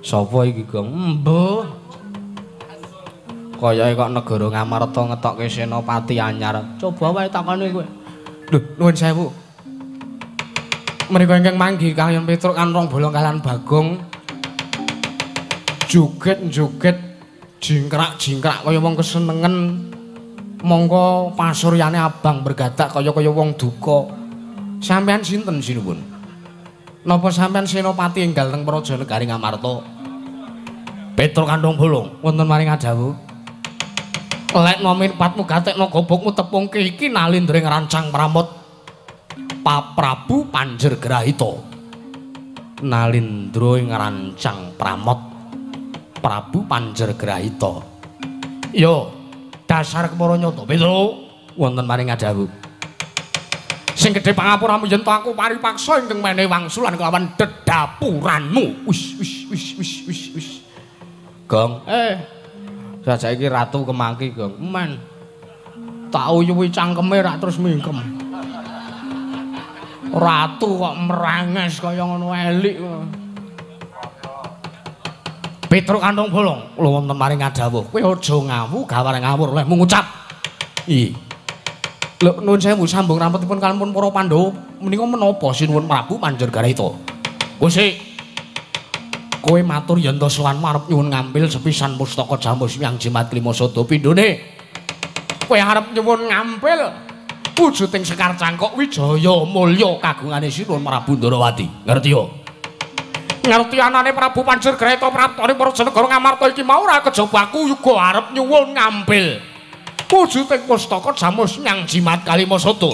Sapa iki, Gong? Mbuh. Kayake kok negara Ngamarta ngetokke senopati anyar. Coba wae takoni kowe. Lho, nuwun sewu. Menika ingkang manggi kaliyan Petruk kan rong bolong kaliyan Bagong. Joget-joget jingkrak-jingkrak kaya wong kesenengen. Mongko pasuryane abang bergadak kaya-kaya wong duka. Sampeyan sinten sinuwun? Napa sampeyan senopati enggal teng Praja Negari Ngamarta? Petruk Kantong Bolong, wonten maring adawuh. Lek nomin patmu gatekno gobokmu tepungke iki nalindra ngrancang pramot Paprabu Panjergrahita. Nalindra ngrancang pramot Prabu Panjergrahita. Yo, dasar kepara nyata Petruk, wonten maring adawuh. Sing gedhe pangapuramu yen to aku paripaksa ingkang menehi wangsulan kelawan dedapuranmu. Wis wis wis wis wis wis. Gong, saiki ratu kemaki, Gong. Men. Tak uyuhi cangkeme rak terus mingkem. Ratu kok meranges kaya ngono elik. Petruk Kantong Bolong, kula wonten maring adawuh. Kowe aja ngawu gawar ngawur lehmu ngucap. Ih. Lho nuwun sewu sambung rampetipun kalampun para Pandhawa menika menapa sinuwun Prabu Panjergarita? Gusti, kowe matur yen to sowan arep nyuwun ngampil sepisan pustaka Jamus Hyang Jimat Klimasada pindhone. Kowe arep nyuwun ngampil wujuding Sekar Cangkok Wijaya Mulya kagungane Sinuwun Prabu Ndarawati. Ngerti yo? Ngerti anane Prabu Panjergrahita praptane Praja Negara Ngamarta iki mau ora kejaba aku uga arep nyuwun ngampil wujuding pustaka Jamus Hyang Jimat Kalimasada.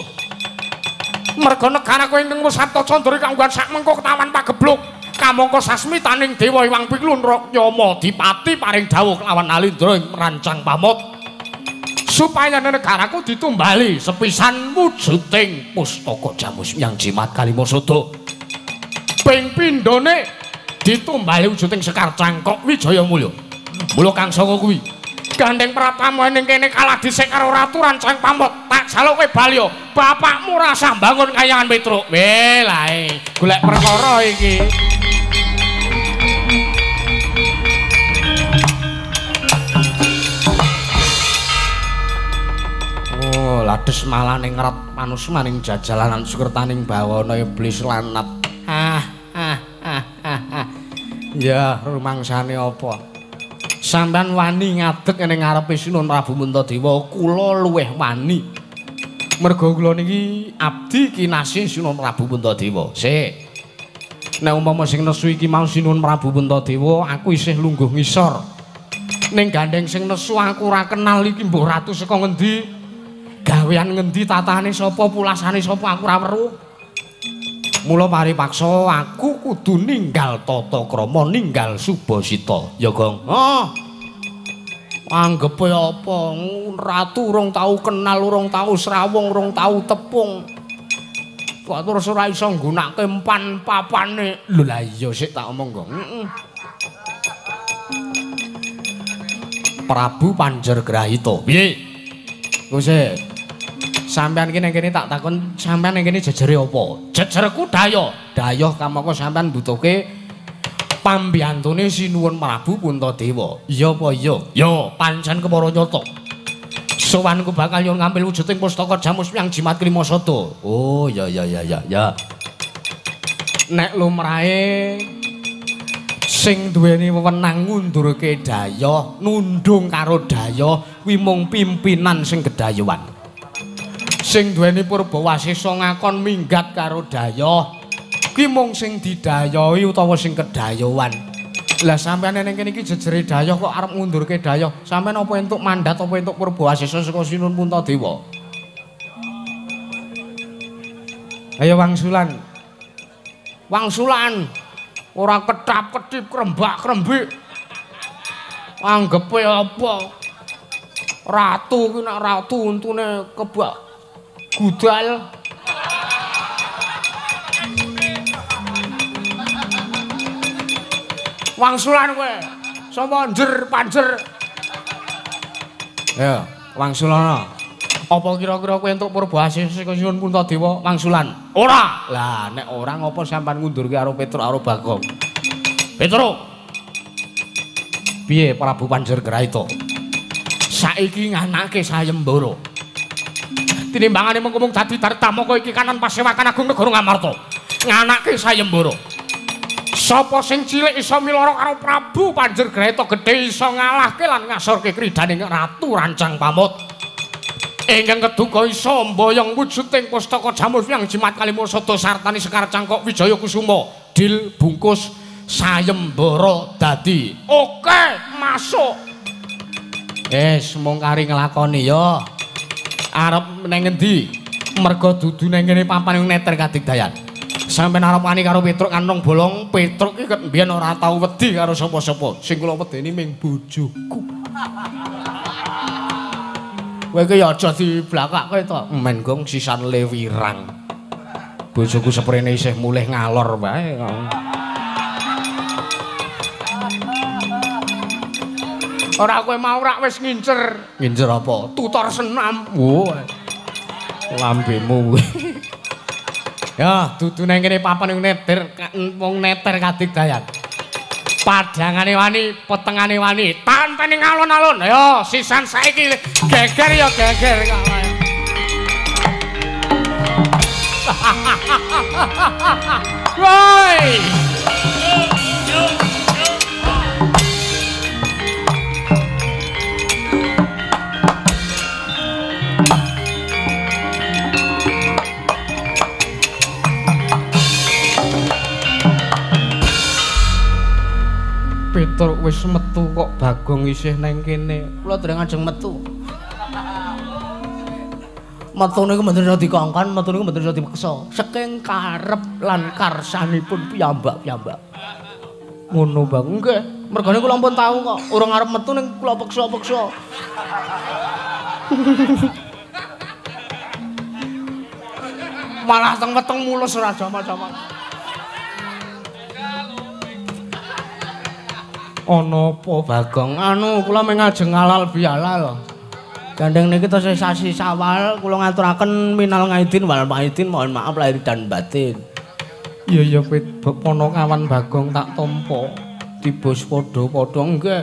Merga negaraku ingkang wis sabta candra kanggo sak mengko ketawan pagebluk. Kamangka sasmitaning Dewa Hyang Piklun Yama Dipati paring dawuh kelawan Nalindra ing rancang pamot supaya negaraku ditumbali sepisan wujuding pustaka Jamus Hyang Jimat Kalimasada. Ping pindhone ditumbali wujuding Sekar Cangkok Wijaya Mulya. Mula kang saka kuwi gandeng pratamu ning kene kalah dhisik karo ratu rancang pamot. Tak jaluk kowe bali bapakmu rasah bangun kayangan Petruk. Weh lae golek perkara iki. Oh, lades malah ning ngret panusmaning jajalanan sukertaning bawana iblis lanat. Ah ah ah ah. Ya rumangsane apa? Sampeyan wani ngadeg ning ngarepe Sinuwun Prabu Puntadewa, kula luwih wani. Merga kula niki abdi kinasih Sinuwun Prabu Puntadewa. Sik. Nek umpama sing nesu iki mau Sinuwun Prabu Puntadewa, aku isih lungguh ngisor. Ning gandeng sing nesu aku ora kenal iki mbuh ratu saka ngendi, gawean ngendi, tatane sapa, pulasane sapa aku ora weruh. Mula paripaksa aku kudu ninggal tata krama, ninggal subasita. Ya, Gong. Oh. Anggepe apa? Ratu urung tau kenal, urung tau srawung, urung tau tepung. Kok terus ora iso nggunakake empan papane. Lho lah iya sik tak omong, Gong. Heeh. Prabu Panjergrahita. Piye? Gusti. Sampeyan iki ning kene tak takon, sampeyan ning kene jejere apa? Jejerku dayoh. Dayoh kamangka sampeyan mbutuhke pambiyantune Sinuwun Prabu Puntadewa. Iya apa iya? Ya, pancen kepara nyata. Sowanku bakal nyuwun ngampil wujuding pustaka Jamus Hyang Jimat Klimasada. Oh, ya ya ya ya ya. Nek lumrahe sing duweni wewenang ngundurke dayoh, nundung karo dayoh kuwi mung pimpinan sing gedayuan. Sing duweni purbawasesa ngakon minggat karo dayoh kuwi mung sing didayohi utawa sing kedayohan. Lah sampeyan ning kene iki jejere dayoh kok arep ngundurke dayoh. Sampeyan apa entuk mandat apa entuk purbawasesa saka Sinuwun Puntadewa? Ayo wangsulan. Wangsulan. Ora ketap-ketip krembak-krembik. Anggepe apa? Ratu ki nek ratu untune kebak gudal. Wangsulan kowe. Sapa njer panjer? Ya, wangsulana. Apa kira-kira kowe entuk purba asih saka Sinuwun Puntadewa wangsulan? Ora. Lah nek ora ngopo sampean ngundurke karo Petruk karo Bagong? Petruk. Piye Prabu Panjergraita? Saiki nganake sayembara. Tinimbangane mung dadi dartamaka iki kanan pasewakan agung negara Ngamarta. Nganake sayembara. Sapa sing cilik iso milara karo Prabu Panjergraita gedhe iso ngalahke lan ngasorke kridhaning Ratu Rancang Pamut. Ingkang keduga iso mboyong wujuding pustaka Jamus Hyang Jimat Kalima Sada sartani Sekar Cangkok Wijaya Kusuma. Dil bungkus sayembara dadi. Oke, masuk. Wis mung kari nglakoni ya. Arep nang ngendi? Merga dudu nang kene papan neter kadigdayan. Sampeyan arep wani karo Petruk kantong bolong, Petruk iki ket mbiyen ora tau wedi karo sapa-sapa. Sing kula wedeni ming bojoku. Kowe iki ya aja diblakake to. Men gong sisan lewirang. Bojoku seprene isih mulih ngalor wae. Ora kowe mau rak wis ngincer. Ngincer apa? Tutor senam. Wo. Lambemu. Ya, dudu nang kene papan neter wong neter kadigdayan. Padhangane wani, petengane wani, tantene alun-alun. Ayo, sisan saiki geger ya geger kok. Woi. Petruk wis metu kok Bagong isih nang kene. Kula dereng ajeng metu. Metu niku mboten iso dikongkon, metu niku mboten iso dipeksa. Saking karep lan karsanipun piyambak-piyambak. Ngono, Bang. Nggih, mergane kula ampun tau kok urung arep metu ning kula peksa-peksa. Malah teng weteng mulus ora jamak-jamak. Ana apa Bagong? Anu kula mung ngajeng halal bihalal. Gandeng niki tesih sasi Syawal kula ngaturaken minal ngaidin wal faidin, mohon maaf lahir dan batin. Iya iya ponokawan Bagong tak tampa. Tibus padha-padha nggih.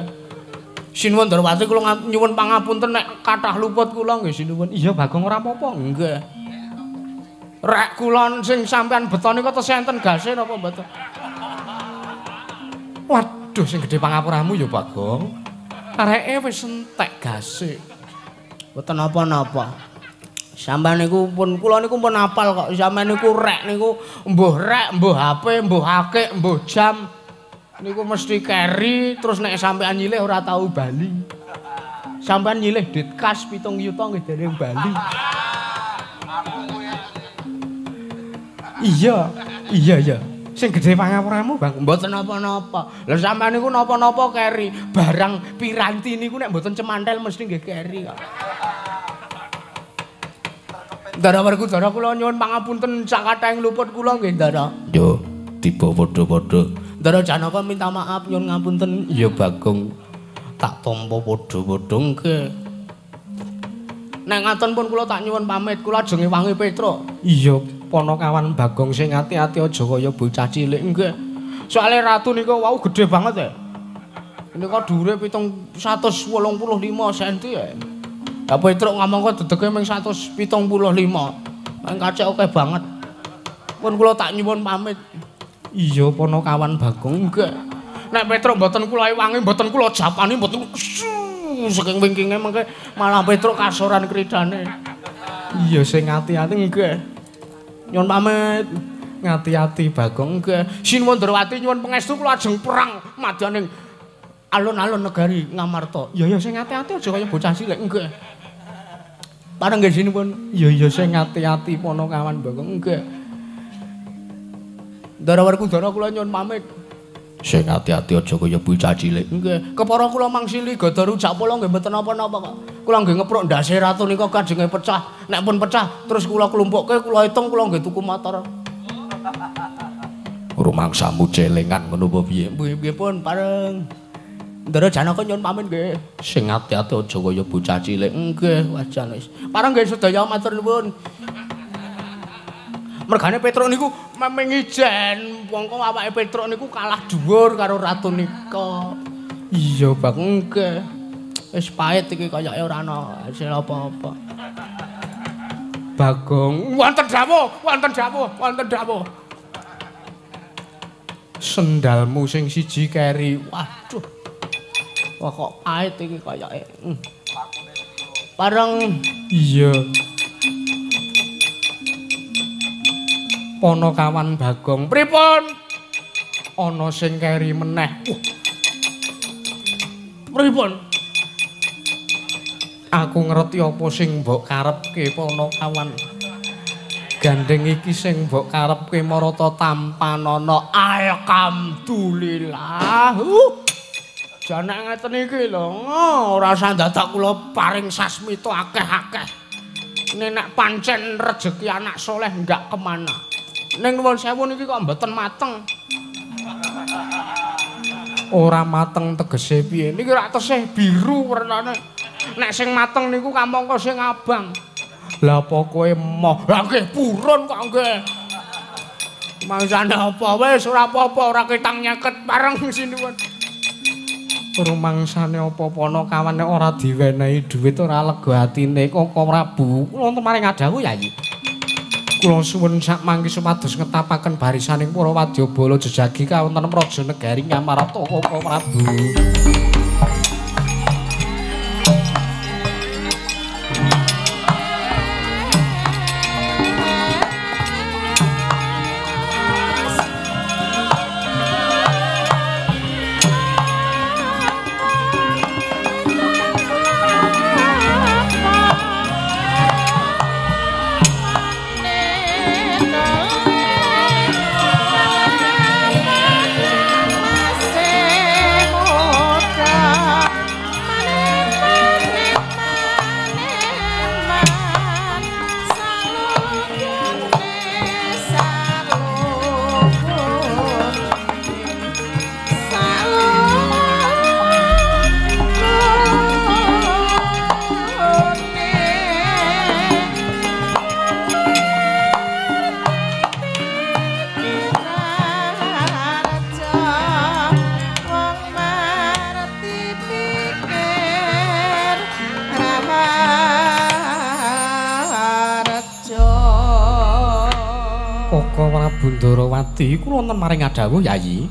Sinuwun Darwati kula nyuwun pangapunten nek kathah luput kula nggih sinuwun. Iya Bagong ora apa-apa nggih. Rek kula sing sampean beto nika tesih enten gase napa mboten? Waduh sing gedhe pangapuramu ya Bagong. Areke wis entek gase. Mboten napa-napa. Sampeyan niku pun kula niku pun apal kok. Sampeyan niku rek niku mbuh rek, mbuh HP, mbuh akik, mbuh jam. Niku mesti keri terus nek sampeyan nyilih ora tau bali. Sampeyan nyilih duit kas 7 yuta nggih dereng bali. Iya, iya iya. Sing gedhe pangapuramu Bang, mboten napa-napa. Lha sampeyan niku napa-napa keri, barang piranti niku nek mboten cemantel mesti nggih keri kok. Ndara Werkudara kula nyuwun pangapunten sakathahing luput kula nggih Ndara. Yo, tiba padha-padha. Ndara Janaka minta maaf nyuwun ngapunten. Ya Bagong, tak tampa padha-padha nggih. Nek ngaten pun kula tak nyuwun pamit, kula ajeng ngewangi Petruk. Iya, ponokawan Bagong sing ati-ati aja kaya bocah cilik nggih. Soale ratu nika wau gedhe banget ya. Nika dhuwure 785 cm ya. Lah Petruk ngomong kok dedege mung 175. Nang kacek akeh banget. Pun kula tak nyuwun pamit. Iya ponokawan Bagong nggih. Nek Petruk mboten kula ewangi, mboten kula japani, mboten saking wingkinge mengke malah Petruk kasoran kridane. Iya sing ati-ati nggih. Nyuwun pamit. Ngati-ati Bagong nggih. Sinuwun Darwati nyuwun pangestu kula ajeng perang madyaning alun-alun negari Ngamarta. Iya ya sing ati-ati aja kaya bocah cilik nggih. Pareng nggih sinuwun. Iya iya sing ati-ati ponokawan Bagong nggih. Ndara Werkudara kula nyuwun pamit. Sing ati-ati aja kaya bocah cilik. Nggih. Kepara kula mangsili gada rujak polo nggih mboten napa-napa kok. Kula nggih ngepruk ndase ratu nika kajenge pecah. Nek pun pecah terus kula klumpukke, kula hitung kula nggih tuku motor. Rumangsamu celengan ngono apa piye? Nggih pun pareng. Ndara Janaka nyuwun pamit nggih. Sing ati-ati aja kaya bocah cilik. Nggih, wajan wis. Pareng nggih sedaya matur nuwun. Mergane Petruk niku memeng ijen, wong kok awake Petruk niku kalah dhuwur karo ratu nika. Iya, Bang. Nggih. Wis pahit iki kayake ora ana hasil apa-apa. Bagong, wonten dawuh, wonten dawuh, wonten dawuh. Sendalmu sing siji keri. Waduh. Wah kok pahit iki kayake. Pareng. Iya. Ponokawan Bagong, pripun? Ana sing keri meneh. Pripun? Aku ngerti apa sing mbok karepke Ponokawan. Gandeng iki sing mbok karepke marata tampanana. Alhamdulillah. Jane ngeten iki lho, ora usah dadak kula paring sasmita akeh-akeh. Nek pancen rejeki anak soleh enggak kemana. Ning nuwun sewu niki kok mboten mateng. Ora mateng tegese piye? Niki rak tesih biru wernane. Nek sing mateng niku kamangka sing abang. Lah apa kowe emoh? Lah nggih purun kok nggih. Mangsane apa wis ora apa-apa, ora ketang nyeket pareng sinuwun. Rumangsane apa Ponokawan nek ora diwenehi dhuwit ora lega atine Koko Prabu. Kula wonten maring adawuh Yayi. Kula suwun sak mangke supados ngetapaken barisaning para wadyabala jejagi kawonten praja negari Ngamarta Koko Prabu. Bundarawati kula wonten maring adawuh Yayi.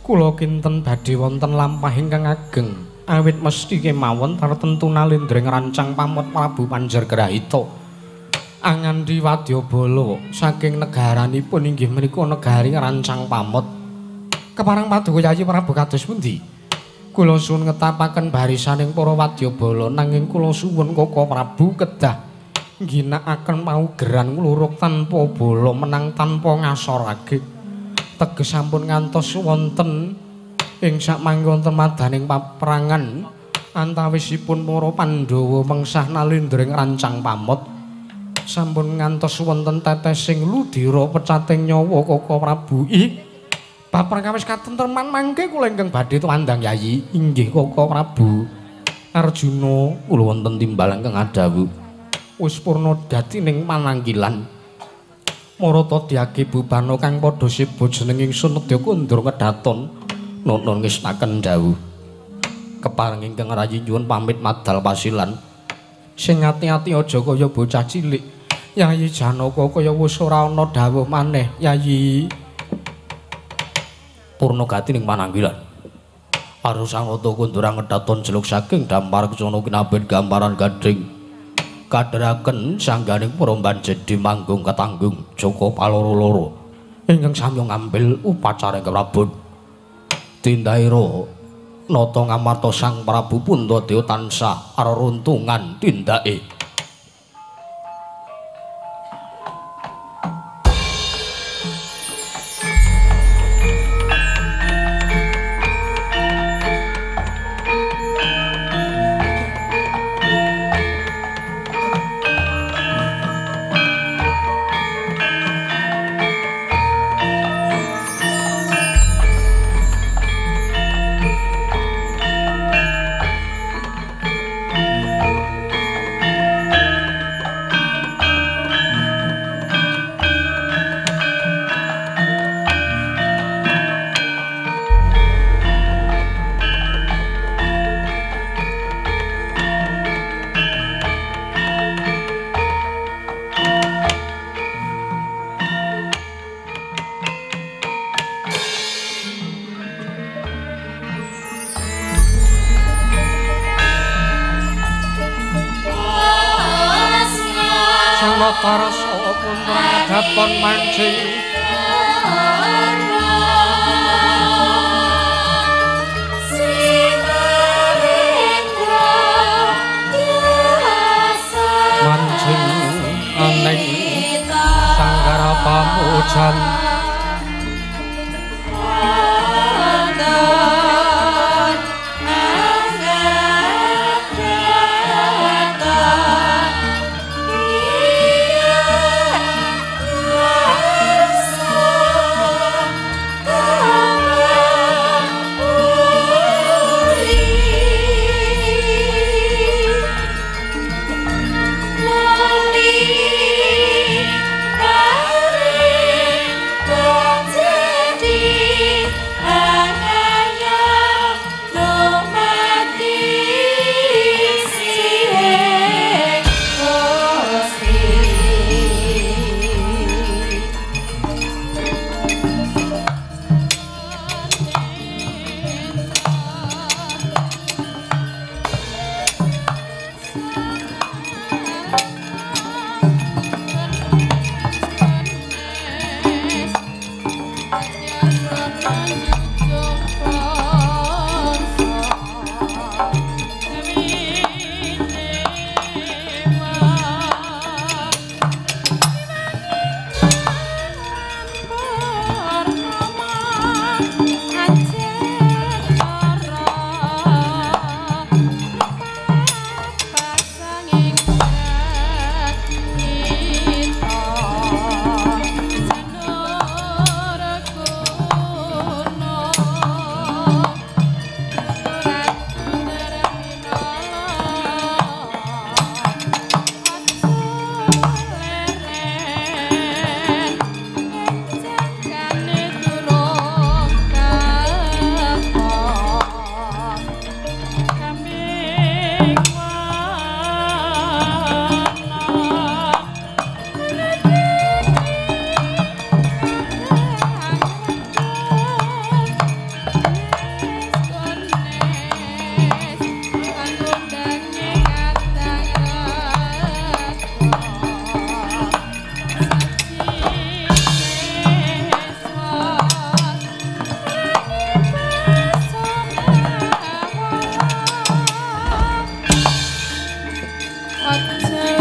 Kula kinten badhe wonten lampah ingkang ageng. Awit mesti kemawon tartemtu nalendra ngrancang pamot Prabu Panjargrahita. Angandhi wadyabala saking negaranipun inggih menika negari ngrancang pamot. Kepareng paduka Yayi Prabu kados pundi? Kula suwun ngetapaken barisaning para wadyabala nanging kula suwun Koko Prabu kedah ngginakaken paugeran ngluruk tanpa bala menang tanpa ngasorake. Teges sampun ngantos wonten ing sakmangke wonten madaning paperangan antawisipun para Pandhawa mengsah nalendra ngrancang pamot. Sampun ngantos wonten tetesing ludira pecating nyawa Koko Prabu. Ih, babar kawis katentreman mangke kula ingkang badhe tuwandang Yayi. Inggih Koko Prabu. Arjuna kula wonten timbal ingkang adhawuh. Wis purna dadi ning pananggilan. Marata dyage bubana kang padha seba jeneng ingsun nedya kundur kedaton nuntun ngestaken dawuh. Kepareng ingkang rayi nyuwun pamit madal pasilan. Sing ati-ati aja kaya bocah cilik. Yayi Janaka kaya wis ora ana dawuh maneh, Yayi. Purna gati ning pananggilan. Arusangata kundur ngedaton jeluk saking dampar kecono kinabet gambaran gading. Kadheraken sangganing para banjedi manggung ketanggung Joko Paloro-loro ingkang samya ngambil upacara ingkang prabon. Tindaira nata ngamarta Sang Prabu Puntadewa tansah areruntungan tindake. Bathara saha putra kadaton mancing mancing aning sanggara pamujan. Aja.